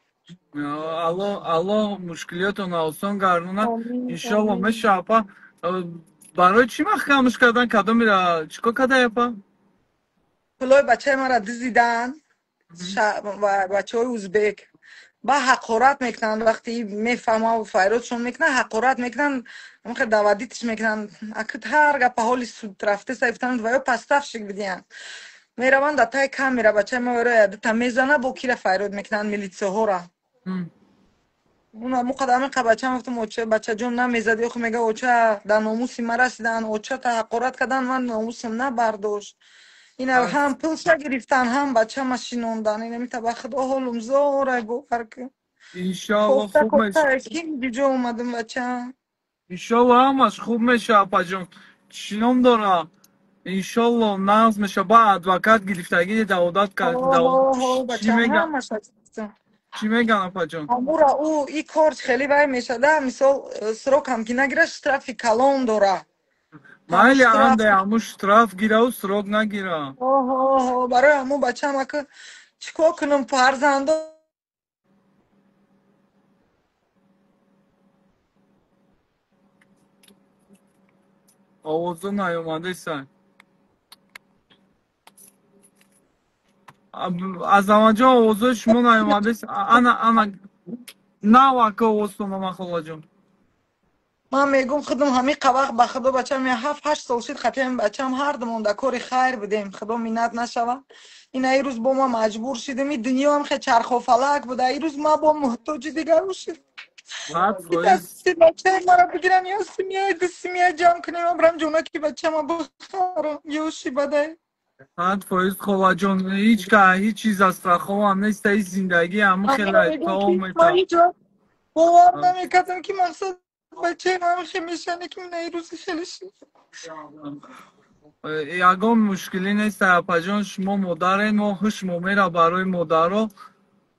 Аллоҳ, Аллоҳ мушкилиётонро осон гардонад. Иншолло меша апа. Барои чӣ маҳкамаш кардан? Кадомира чӣ кор кардай апа? Пулои бачаи маро дизидан бачаҳои узбек. Ба ҳақорат мекунанд, вақте мефаҳмам файродшон мекунанд, ҳақорат мекунанд, ҳамхел давадитиш мекунанд. Акт ҳар гапа ҳоли суд рафтеса гуфтанд ва ё поставщик бидиҳанд. Мераванд дар таи камера бачаи ма ро ядута мезана, бо кира файрод мекунанд милитсияҳоро. Муқаддам қа бачаам гуфтам оча, бачаҷон намезади, охи мега оча дар номуси ма расиданд, очата ҳақорат кардан, ман номусам набардошт. Ина ҳам пулша гирифтан, ҳам бачама шинондан. Ина мита ба худо ҳолум зорай бовар кун. Иншолло Кофта хуб кофта меша. ким ҷо омадам бачаам. Иншолло ҳамаш хуб меша апаҷон. Чӣ ном дора? Иншолло нағз меша. Ба адвокат гирифтагӣ даводат кард. Ҳо, Чӣ бачаам меган? ҳамаш ҳастам. Чӣ меган апаҷон? Ҳамура ӯ и кор хеле вай мешада, мисол срок ҳам ки нагира, штрафи калон дора. Майли штраф. анда ҳаму штраф гираву срок нагира. Оҳо, барои ҳамун бачаам ака чӣ кор кунам фарзандо. Овозо наёмадеса. Азаматҷон, овозои шумо наёмадеса. Ана, ана нав ака овозтон омад холаҷон. Ман мегум худам ҳамин қавақ ба худо бачаам я 7-8 сол шид қатиам бачаам ҳар думон дар кори хайр будем, худо миннат нашава. Ина ин рӯз бо ма маҷбур шидем, ин дунё ҳам хе чархофалак буда, ин рӯз ма бо муҳтоҷи дигару шид. Дасти бачаи маро бигирам, я семья, ду семья ҷамъ кунем, ман бирам ҷонаки бачама бихарам, ёши бадай. 100% холаҷон, ҳеҷ ка ҳеҷ чиз аз страховам нест, ин зиндагӣ ҳама хеле Ман мегум то ки мета. ман ҳеҷ вақт бовар намекардам ки мақсад Бачаи ман хемешане ки найрӯзи хеле шид. Ягон мушкилӣ нест, апаҷон, шумо модарен, мо ҳушмо мера барои модаро.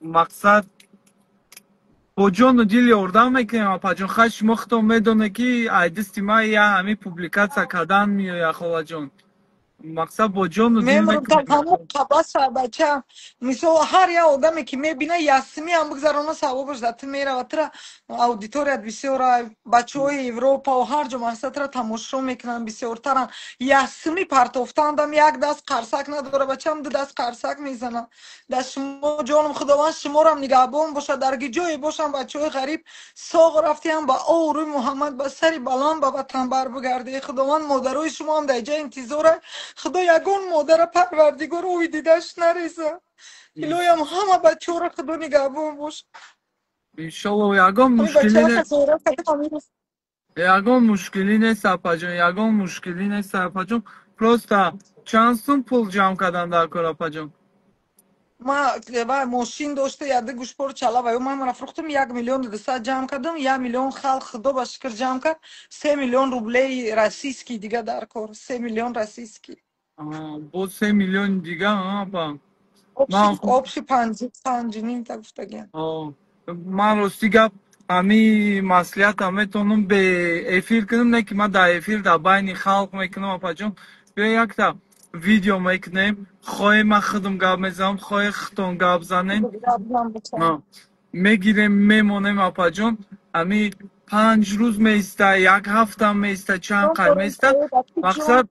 Мақсад бо ҷону дил ёрдам мекунем, апаҷон. Хай, шумо худтон медонед, ки ай дасти ман я ҳамин публикация кардан меояд, холаҷон. Мақсад бо ҷону дил Мемурам мекунем. Ҳамон қабаса, бача. Мисол, ҳар як одаме ки мебина, ясми ҳам бигзарона, савобаш дар ту меравад. Тура аудиторият бисёра, бачаҳои Европа ва ҳар ҷо мақсад тура тамошо мекунанд, бисёртаранд. Ясми партофтандам як даст қарсак надора, бачам ду даст қарсак мезанад. Дар шумо ҷонум, Худованд шуморам нигаҳбон бошад. Дар ҷое бошам, бачаҳои ғариб соғ рафтиам, ба обрӯи Муҳаммад, ба сари баланд ба ватан барбигарде. Худованд модарои шумоам дар ҷа интизора. Худо ягон модара, Парвардигор, ови дидаш нареза. Илоҳиам, ҳама бачаҳоро Худо нигаҳбон бош. Иншолло, ягон Ҳамин мушкилӣ бачаҳо нест. хазора кардам ҳамин рӯз. Ягон мушкилӣ нест, апаҷон, ягон мушкилӣ нест, апаҷон. Просто чанд сум пул ҷамъ кардан дар кор, апаҷон? Ма ва мошин дошта, яды гӯшпор чала ва ё ман мара фурӯхтам, 1 200 000 ҷамъ кардам, 1 миллион халқ, Худо ба шукр, ҷамъ кард. 3 миллион рублеи российский дига дар кор, 3 миллион российский. Боз 3 миллиони дига, апа? Ман Общий панҷ, панҷу ним та гуфтагиам. Ман рости гап, ҳамин маслиҳата метавонам бе эфир кунам, не ки ман дар эфир дар байни халқ мекунам, апаҷон. Биё, якта видео мекунем, хоҳе ман худам гап мезанам, хоҳе худтон гап занем. Мегирем, мемонем, апаҷон. Ҳами 5 рӯз меиста, як ҳафта меиста, чанд қай меиста, мақсад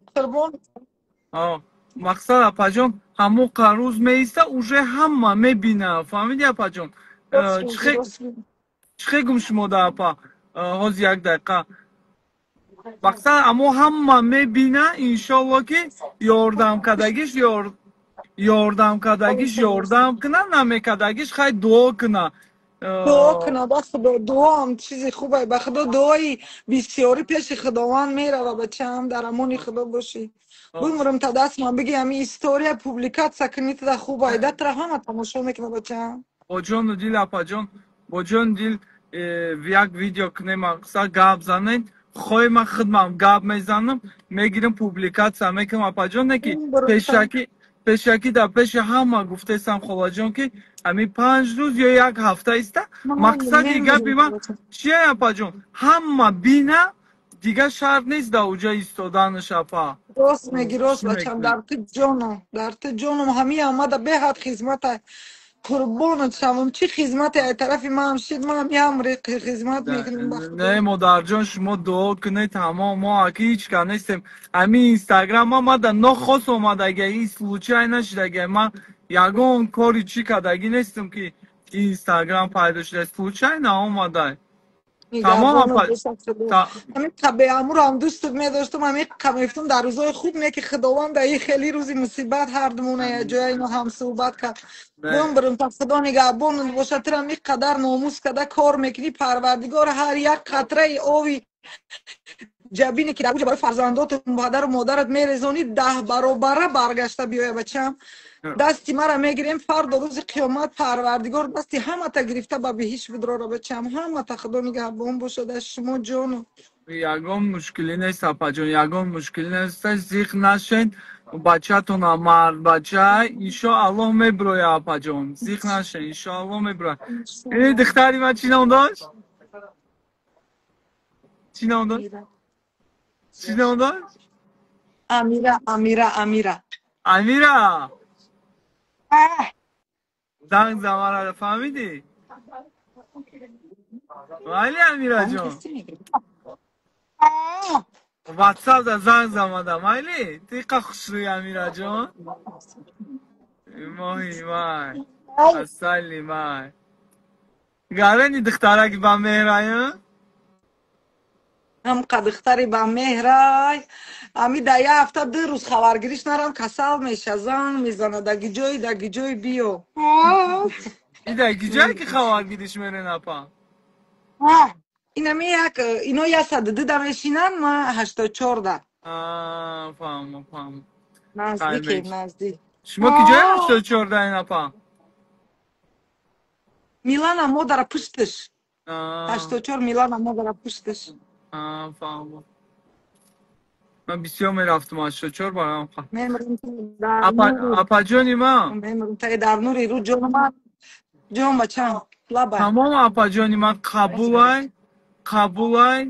мақсад, апаҷон, ҳамон рӯз меиста, уже ҳама мебина, фаҳмиди, апаҷон? Чӣ хе гум шумо да, апа? Ҳозир, як дақиқа. Мақсад, амо ҳама мебина, иншолло, ки ёрдам кардагиш ёрдам куна, намекардагиш хай дуо куна. Дуо куна ба Худо. Дуоам чизи хубе, ба Худо. Дуои бисёрӣ пеши Худованд мерава, бачаам. Дар амони Худо бошӣ. Бимурам та дастман биги, ҳами история публикация кунӣ, тада хуб айда, тра ҳама тамошо мекуна, бачаам. Бо ҷону дил, апаҷон, бо ҷону дил. Як видео кунем, мақсад гап занед, хоҳи ман худмам гап мезанам, мегирам, публикация мекунам, апаҷон. Не ки пешакӣ дар пеши ҳама гуфтесам, холаҷон, ки ҳамин 5 рӯз ё як ҳафта иста. Мақсади гапи ман чия, апаҷон? Ҳама бина, дига шарт нест дар уҷа истоданаш, апа. Рост меги, рост, бачам. Дар ту ҷоном, дар ту ҷоном. Ҳамин омада беҳад хизмата, қурбонат шавам. Чӣ хизмате ай тарафи маам шид, маам ямри хизмат мекунем, ба Худо. Не, модарҷон, шумо дуо кунед, тамом. Мо аки ҳеҷ ка нестем. Ҳамин Инстаграм ма мада нохос омадага, ин случай нашидага. Ман ягон кори чӣ кардагӣ нестам, ки Инстаграм пайдо шуда, случайно омада. Тамом. Ҳамин қабеамурам дӯстат медоштам, ҳамин мефтам дар рӯзҳои хуб, не ки Худованд дар ин хеле рӯзи мусибат ҳардумона ҷоя ино ҳамсӯҳбат кард. Бумбирам та Худо нигаҳбонат бошад. Тура ин қадар номус када кор мекунӣ, Парвардигор ҳар як қатраи ови ҷабине ки дар уҷа барои фарзандоту падару модарат мерезонӣ, 10 баробара баргашта биёя, бачам. Дасти мара мегирем, фардо рӯзи қиёмат Парвардигор дасти ҳамата гирифта ба биҳишт бидрора, бачам. Ҳамата Худо нигаҳбон бошад аз шумо, ҷону. Ягон мушкилӣ нест, апаҷон, ягон мушкилӣ нест, зиқ нашен. Бачатона мард бача, иншоаллоҳ мебироя, апаҷон, зиқ нашен, иншоаллоҳ мебироя. Ини духтари ман чӣ ном дошт? Чӣ ном дошт? Чӣ ном дошт? Амира, Амира, Амира. Амира, занг замара, фаҳмидӣ? Вале, Амираҷон, ватсап да занг замада. Майли, тиқа хушрӯи, Амираҷон, моҳи май, асали май, гарени духтараки ба меҳраю. Ҳамқа духтари ба меҳрай. Ами да як ҳафта 2 рӯз хабаргириш нарам, касал меша, занг мезана: даги ҷои, даги ҷои, биё. И даги ҷое ки хабаргириш мерен, апа? Инами як ино 102 да мешинанд, ма 84 да. Фаҳмам, фаҳмам. Наздике, наздик. Шумо ки ҷои 84 даин, апа? Милана модара пушташ. 84 Милан надора пушташ. Фаҳмам. Ман бисёр мерафтам 84 барам. Апаҷони ман. Дар нури рӯ ҷони ман. Ҷон бачам. Лабай. Тамом апаҷони ман қабулай. Қабулай.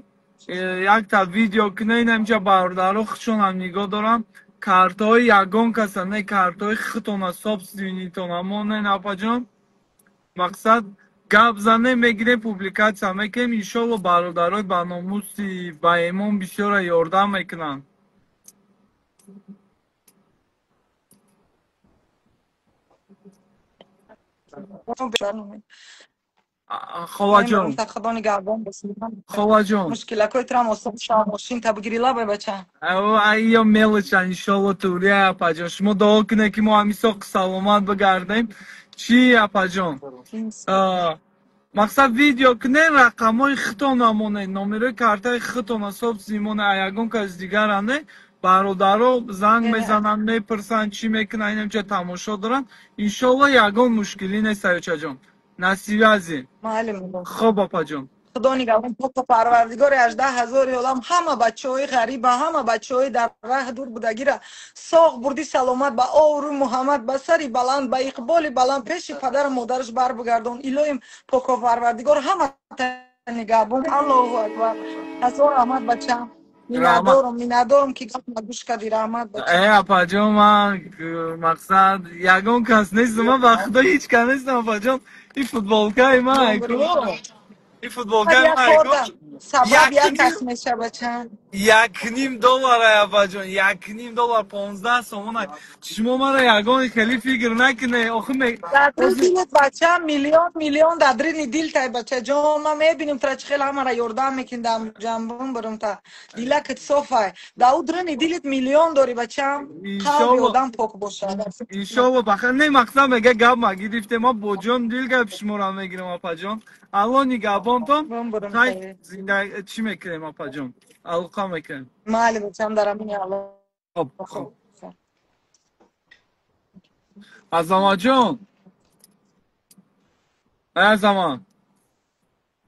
Якта видео кунед инҷа бародаро худшонам нигоҳ дорам. Картҳои ягон каса не, картҳои худтона собственнитона монен апаҷон. Мақсад гап занем, мегирем, публикатсия мекунем. Иншолло бародарои ба номуси ба эмон бисёра ёрдам мекунанд. Холаҷон, холаҷон, мушкилакои трам осон шава, мошин та бигири лабай бача. Ё мелоча, иншолло турия апаҷон. Шумо дуо кунед ки мо ҳамин соқ саломат бигардем. Чӣ апаҷон? Мақсад видео кунед, рақамҳои худтона монед, номерои картаи худтона собственный монед, ягон кас дигара не. Бародаро занг мезананд, мепурсанд, чӣ мекунанд, инамча тамошо доранд. Иншолло ягон мушкилӣ нест, аёчаҷон. Насибази. Хоб апаҷон. Худо нигаҳбон, пока парвардигори 18,000 олам ҳама бачаҳои ғариба, ҳама бачаҳои дар раҳ дур будагира соғ бурди саломат ба оврӯи Муҳаммад, ба сари баланд, ба иқболи баланд пеши падару модараш бар бигардон. Илоҳим поко парвардигор ҳама нигаҳбон. Аллоҳу акбар. Ҳазор раҳмат бачам. Миннатдорум, миннатдорум ки гап гӯш кардӣ. Раҳмат бачам. Э апаҷон, ман мақсад ягон кас нестам, ман ба худо ҳеҷ кас нестам апаҷон. Ин футболкаи ман ку. Ин футболкаи ман ку. Сабаб як кас меша бачам. $1.5 апаҷон, $1.5, 15 сомон. Шумо маро ягон хеле фикр накунед. Охи дар дилат бачам миллион миллион дар дили дил тай бачаҷон. Ман мебинам тра чӣ хел ҳамаро ёрдам мекунӣ дар ҷанбон бурум та. Дилакат софай. Дар ӯ дили дилат миллион дорӣ бачам. Қалби одам пок бошад. Иншолло бахайр. Не мақсад мега гап ма гирифтем, ма бо ҷон дил гап шуморо мегирам апаҷон. Алло нигаҳбонтон. Хай зинда чӣ мекунем апаҷон? Алоқа мекунем. Майли бачам, дар амини Аллоҳ. Хоб, хоб. Азамаҷон. Ай Азамат.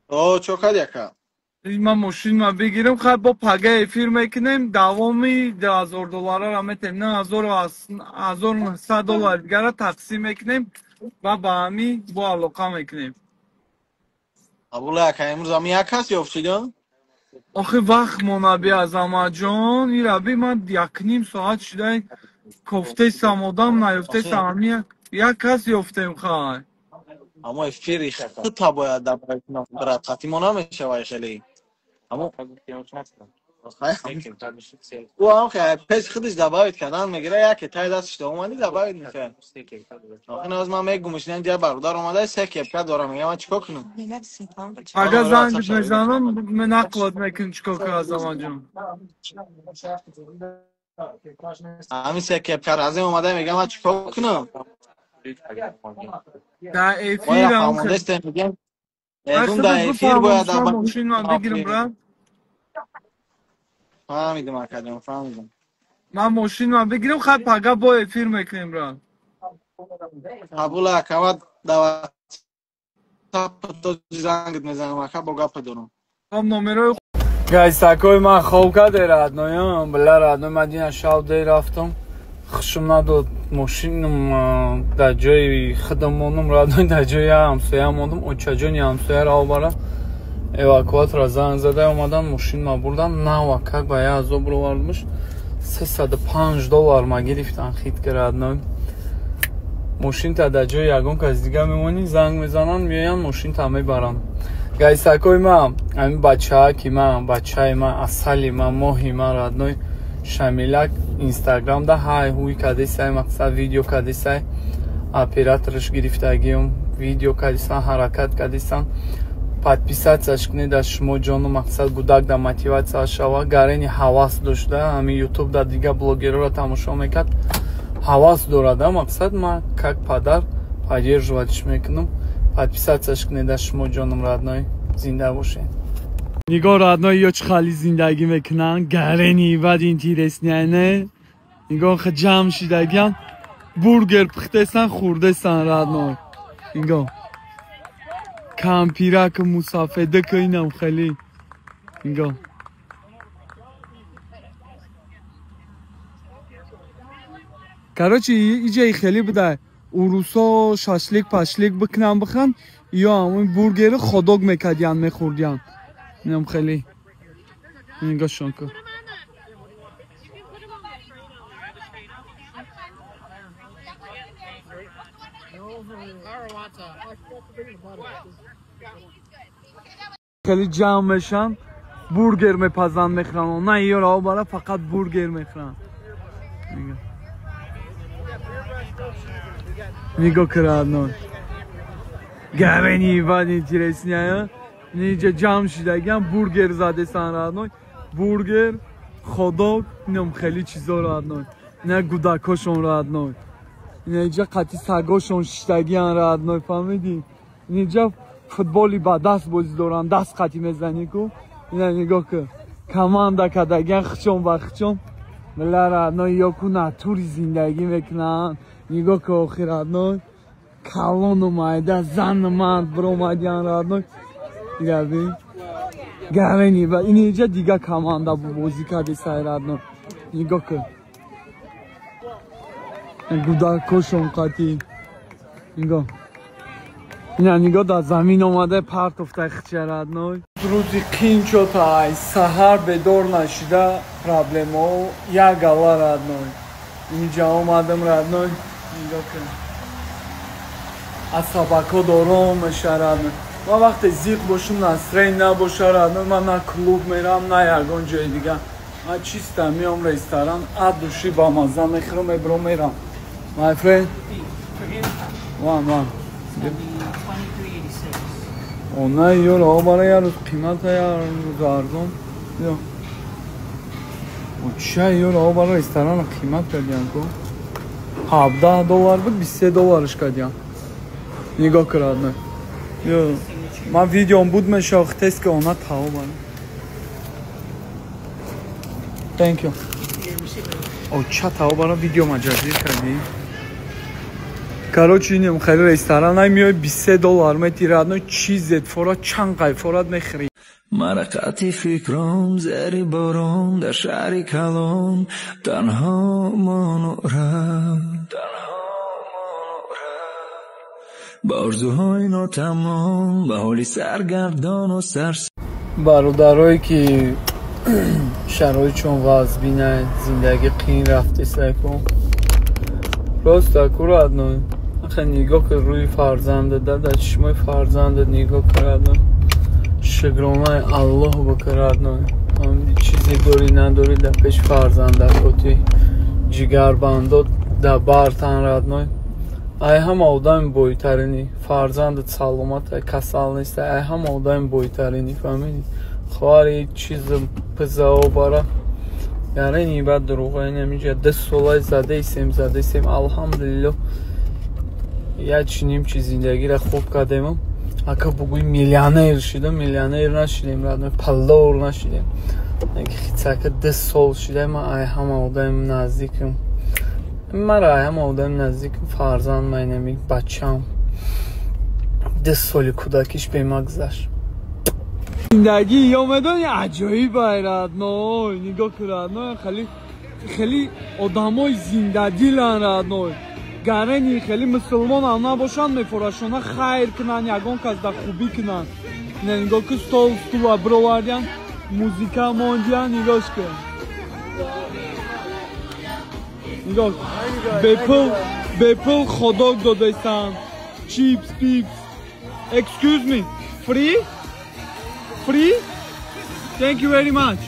О, чо кардӣ ака? Ман мошинма бигирам, хай бо пага эфир мекунем, давоми $2,000 метем, $9,900 дигара тақсим мекунем ва ба ҳамин бо алоқа мекунем. Қабул ака, имрӯз ҳамин як кас ёфт шид? Охи вақт монаби Азамаҷон, ира би ман 1.5 соат шуда кофтесам, одам наёфтесам, ҳамин як кас ёфтем хай. Аммо эфири худта бояд брат, қатъи мо намешавад хеле. Аммо ӯ ҳам пеш худаш добавить кардан мегира, яке тай дасташ омади добавить мекард. Охи ноз ман мегумш, ин ҷа бародар омада се кепка дорам, мегам ман чикор кунам? Агар занг мезанам, нақлот мекунам чикор кунам Азамаҷон. Ҳамин се кепка разим омада, мегам ман чикор кунам? Дар эфир мегам, дар эфир бояд мошинам бигирам брат. Фаҳмидам акаҷон, фаҳмидам. Ман мошинам бигирам, хай пага бо эфир мекунем брат. Қабул ака, ва дар WhatsApp зангт мезанам ака, бо гапа дорам. Хоб номерои гайсакои ман хоб карде родноям, бля родной, ман дина шаб дер рафтам. Хушум надод мошинам дар ҷои худам мондам, родной дар ҷои ҳамсоя мондам, очаҷони ҳамсояро оварам. Эвакуатора занг зада омадан, мошинма бурдан, нава как ба я азоб ровардмуш. $305 ма гирифтан хит ки родной. Мошинта дар ҷои ягон кас дига мемонӣ, занг мезананд, меоянд, мошинта мебаранд. Гайсакои ман, ҳамин бачааки ман, бачаи ман, асали ман, моҳи ман родной Шамилак Инстаграмда ҳай ҳуй кадесай, мақсад видео кадесай, оператораш гирифтагиам, видео кадесан, ҳаракат кадесан. Подписатсияш кунед аз шумо ҷону, мақсад гудак да мотиватсия шава. Гарени ҳавас дошта, ҳамин ютуб да дига блогерора тамошо мекард, ҳавас дорада, мақсад ман как падар поддерживатьш мекунам. Подписатсияш кунед аз шумо ҷонум родной, зинда бошед. Нигоҳ родной, ё чӣ хали зиндагӣ мекунанд, гарени бад интересния не. Нигоҳ ҷамъ шидагиан, бургер пухтесан, хӯрдесан родной. Нигоҳ. Кампирак мусафеда ка инам хеле. Нигоҳ. Короче, иҷаи хеле буда. Урусо шашлик пашлик бикунан бихӯранд, ё ҳамон бургери ходок мекардиян, мехӯрдиян. Инам хеле. Нигоҳшон кун. Хеле ҷамъ мешан, бургер мепазанд, мехӯранд. На ёро бара фақат бургер мехӯранд. Нигоҳ кун родной. Гарени бад интересния. Инҷа ҷамъ шидагиан бургер задесан родной. Бургер, ходок, инам хеле чизо родной. Ина гудакошон родной. Ина инҷа қати сагошон шиштагиан родной, фаҳмидӣ? Инҷа футболи ба даст бозӣ доранд, даст қати мезанӣ ку. Ина нигоҳ кун. Команда кардагиан хичон ба хичон. Мила родной ё ку натури зиндагӣ мекунанд. Нигоҳ кун охир родной. Калону майда, зану мард биромадиан родной. Ираби. Гарени ва ин инҷа дига команда бозӣ кардесай родной. Нигоҳ кун. Гудакошон қати. Нигоҳ. Ина нигоҳ дар замин омада партофта хича родной. Рӯзи қин чота ай саҳар бедор нашида проблемао як гала родной. Инҷа омадам родной. Нигоҳ кун. Асабако дором меша родной. Ман вақте зиқ бошум, настроен набоша родной, ман на клуб мерам, на ягон ҷои дига. Ман чиста меом ресторан, от души ба мазза мехӯрам, мебиром мерам. My friend. One, one. О, на ёро, бара як рӯз қимата, як рӯз арзон. Ё. О, ча ёро, бара ресторана қимат кардиан ку. $17 буд, $23 кардиан. Нигоҳ кун родной. Ё, ман видеом буд мешохт, тест ки она тао бара. Thank you. О, ча тао бара видео маҷазир кардӣ? Короче, инем хеле ресторан ай миёй $23 мети родной, чизет фора чанд қай форат мехӯрӣ. Мара қати фикром зери борон дар шаҳри калон танҳо монурам, ба орзуҳои нотамом, ба ҳоли саргардону сарс. Бародарое ки шароитшон вазбинад, зиндагӣ қин рафтесайку. Просто ку родной. Ахе нигоҳ кун рӯи фарзандат, дар чишмои фарзандат нигоҳ кун родной. Шукронаи Аллоҳ бикун родной. Чизе дорӣ надорӣ дар пеши фарзандакоти ҷигарбандот дар бартан родной. Ай ҳама одами бойтаринӣ, фарзандат саломат, касал нест, ай ҳама одами бойтаринӣ, фаҳмидӣ? Хоҳари чиз пизао бара. Яъне бад дурӯға инамиҷа 2 солай задаисем, задаисем, алҳамдулиллоҳ. Як чиним чи зиндагиро хуб кардем. Ака бугӯй миллионер шидам, миллионер нашидем, родной, паллор нашидем. Хицака 2 сол шида, ман ай ҳама одами наздикам. Мара ай ҳама одами наздикам, фарзанд майнами, бачам. 2 соли кӯдакиш бема гузашт. Зиндагӣ ё медони аҷоиб ай родной. Нигоҳ кун родной, хеле хеле одамои зиндадилан родной. Гарени хеле мусулмонам набошанд, мефорашона хайр кунанд, ягон кас дар хубӣ кунанд. Ина нигоҳ кун, стол стула бировардиан, музика мондиан, нигоҳш кун. Нигоҳ, бепул ходок додастанд, чипс, пипс. Excuse me, free? Free? Thank you very much.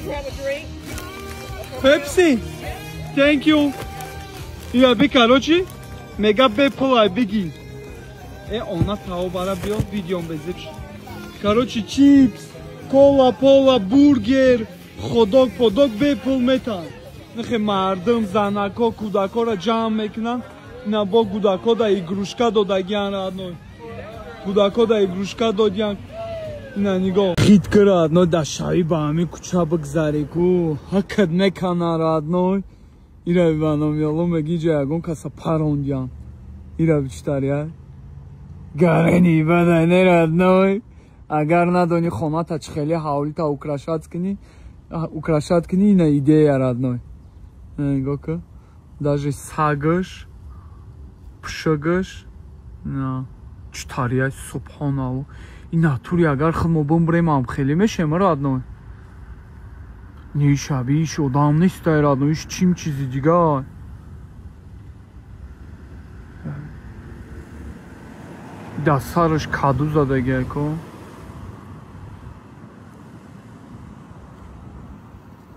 You have a drink? Pepsi? Thank you. Я би, короче, мега бепул ай бигӣ. Э, она тао бара биё, видеом безеб. Короче, чипс, кола, пола, бургер, ходок, подок бепул метан. Нахе мардум, занако, кӯдакоро ҷамъ мекунанд. Ина бо гудако да игрушка додагиан родной. Гудако да игрушка додиан. Ина нигоҳ. Хит ки родной, дар шави ба ҳамин кӯча бигзарӣ ку. Ҳакат мекана родной. Ира бибанам яло меги ҷа ягон каса парондиан. Ира бичтари ай. Гарени бадай не родной. Агар надони хоната чӣ хеле ҳавлита украшать кунӣ, ина идея родной. Нигоҳ кун. Даже сагаш, пушагаш, на чӣ тария, субҳоналло. Ин натури агар худ мо бимбирем ҳам хеле мешем родной. Не шаби иш одам нест ай родной, иш чим чизи дигар. Да сараш каду задагиай ко.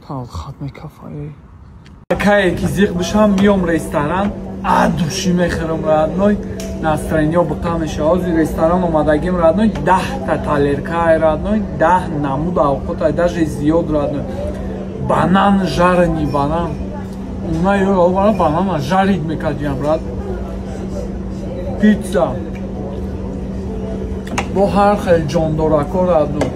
Талхат мекафае. Кае ки зиқ бишам миём ресторан, души мехӯрам родной, настроение буқа мешава. Ҳозир ресторан омадагим родной, 10 та тарелка родной, 10 намуд авқот, даже зиёд родной. Банан жареный банан. Уна ё банана жарить мекардиам брат. Пицца. Бо ҳар хел ҷондорако родной.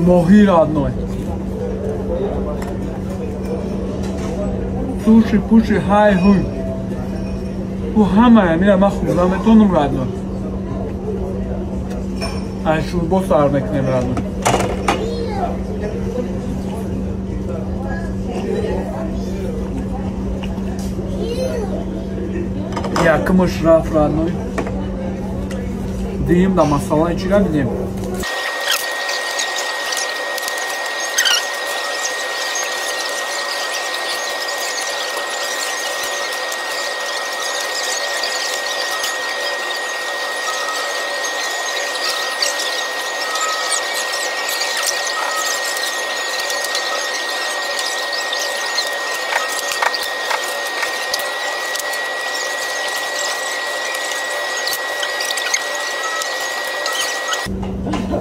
Моҳи родной. Суши, пуши, ҳай ҳуй. Ӯ ҳамая мира ман хӯрда метонам родной. Ай шӯрбо сар мекунем родной. Якумаш рафт родной. Дуюм да масъалаи чира бинем.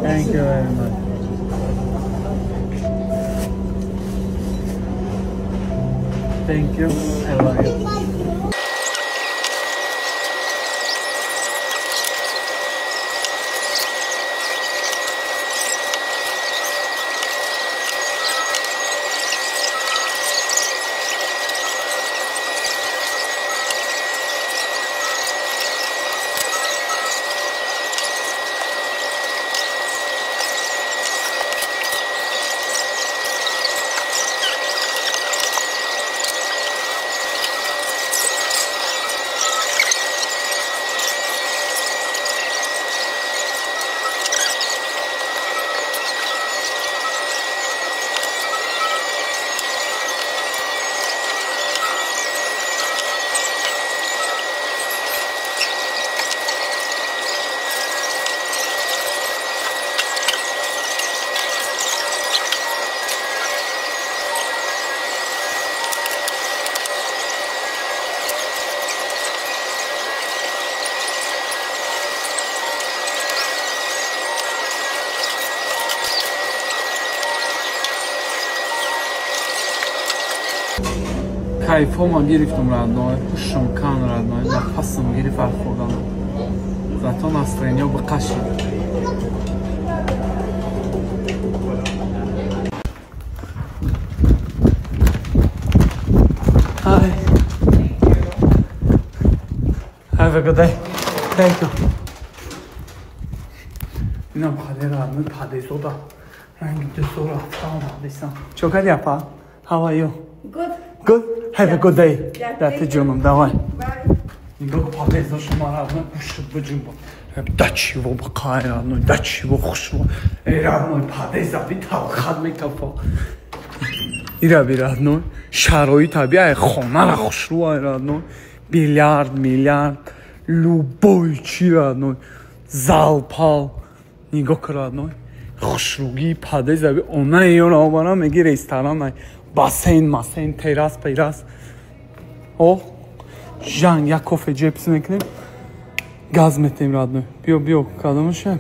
Thank you very much. Thank you. I love you. Кайфома гирифтум родной, ҳушам кан родной, нафасам гирифт аз хӯрданам. Зато настроение биқашид. Hi. Have a good day. Thank you. Инам хале родной падезода. Ранги дусо рафта омадесам. Чо кардӣ апа? How are you? Good. Good? Have a good day. Yeah, Да, ҷоном, давай. Bye. Нигоҳ падезо шума родной, ҳушат биҷунбо. Да чего бақай родной, да чего хушро. Эй родной, падеза би талхат мекафа. Ира би родной, шароита би ай хонара хушрӯ ай родной. Бильярд, миллиард, любой чи родной. Зал пал. Нигоҳ кун родной. Хушрӯгии падеза би она ёра обара меги ресторан ай. Бассейн, масейн, террас, перас. О, жанг як кофе ҷепс мекунем. Газ метем родной. Биё, биё, кадомаша?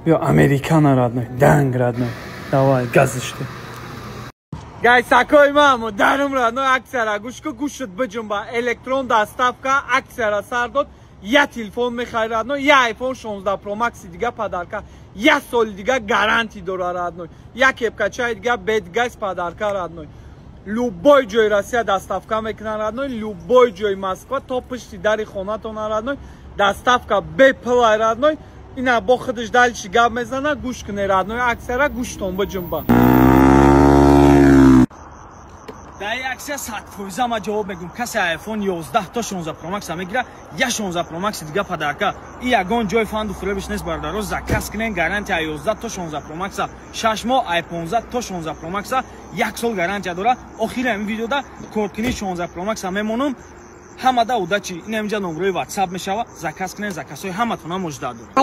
Биё, американо родной, данг родной. Давай, газиште. Гайсакои мамо, дарум родной, аксияра гӯш ку, гӯшат биҷунба. Электрон доставка, аксияра сар дод. Я телефон мехари родной, я iPhone 16 Pro Max дига подарка, я соли дига гарантия дора родной, я кепкачаи дига бедгаз подарка родной. Любой ҷои Россия доставка мекунанд родной, любой ҷои Москва то пушти дари хонатон родной, доставка бепулай родной. Ина бо худаш дальше гап мезана, гӯш куне родной, аксияра гӯштон биҷунба. Дар ин аксия 100% ман ҷавоб мегӯм. Касе iPhone 11 то 16 Pro Max мегира, я 16 Pro Max дига подарка. И ягон ҷои фанду фуребиш нест бародаро, заказ кунен, гарантия 11 то 16 Pro Max 6 моҳ, i15 то 16 Pro Max 1 сол гарантия дора. Охири ҳамин видеода коркунии 16 Pro Max мемонам. Ҳамада удачи. Ин ҳаминҷа номрои WhatsApp мешава, заказ кунен, заказҳои ҳаматона мужда дорам.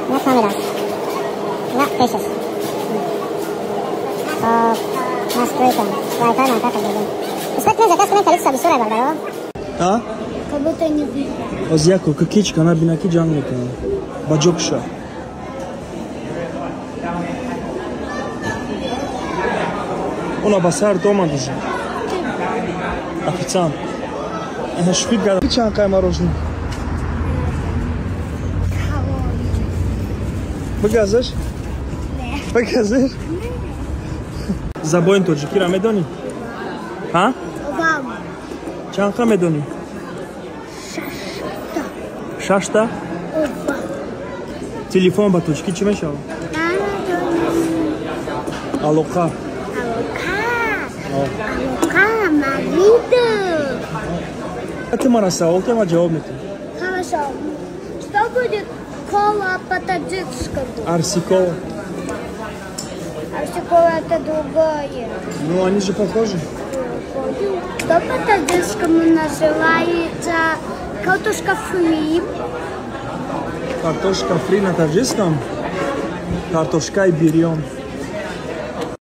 На камера. На пешаш. Хоб, настройка. Wi-Fi на карта додем. Успеть кунед заказ кунед, количество бисёр ай бародаро. А? Как будто не видно. Оз яко кичка набина ки ҷанг мекунам. Ба ҷо куша. Она ба сар омад уже. Официант. Шпик гада. Чанд қай мороженое? Бигазаш? Бигазаш? Забони тоҷикиро медонӣ? Ҳа? Чанд қа медонӣ? Шашта? Телефон ба тоҷикӣ чӣ мешавад? Алоқа. Ты мара савол ки, ма ҷавоб метиҳам. Хорошо. Что будет кола по-таджикскому? Арсикола. Арсикола это другое. Ну, они же похожи. Что по-таджикскому называется картошка фри? Картошка фри на таджикском? Картошка и бирён.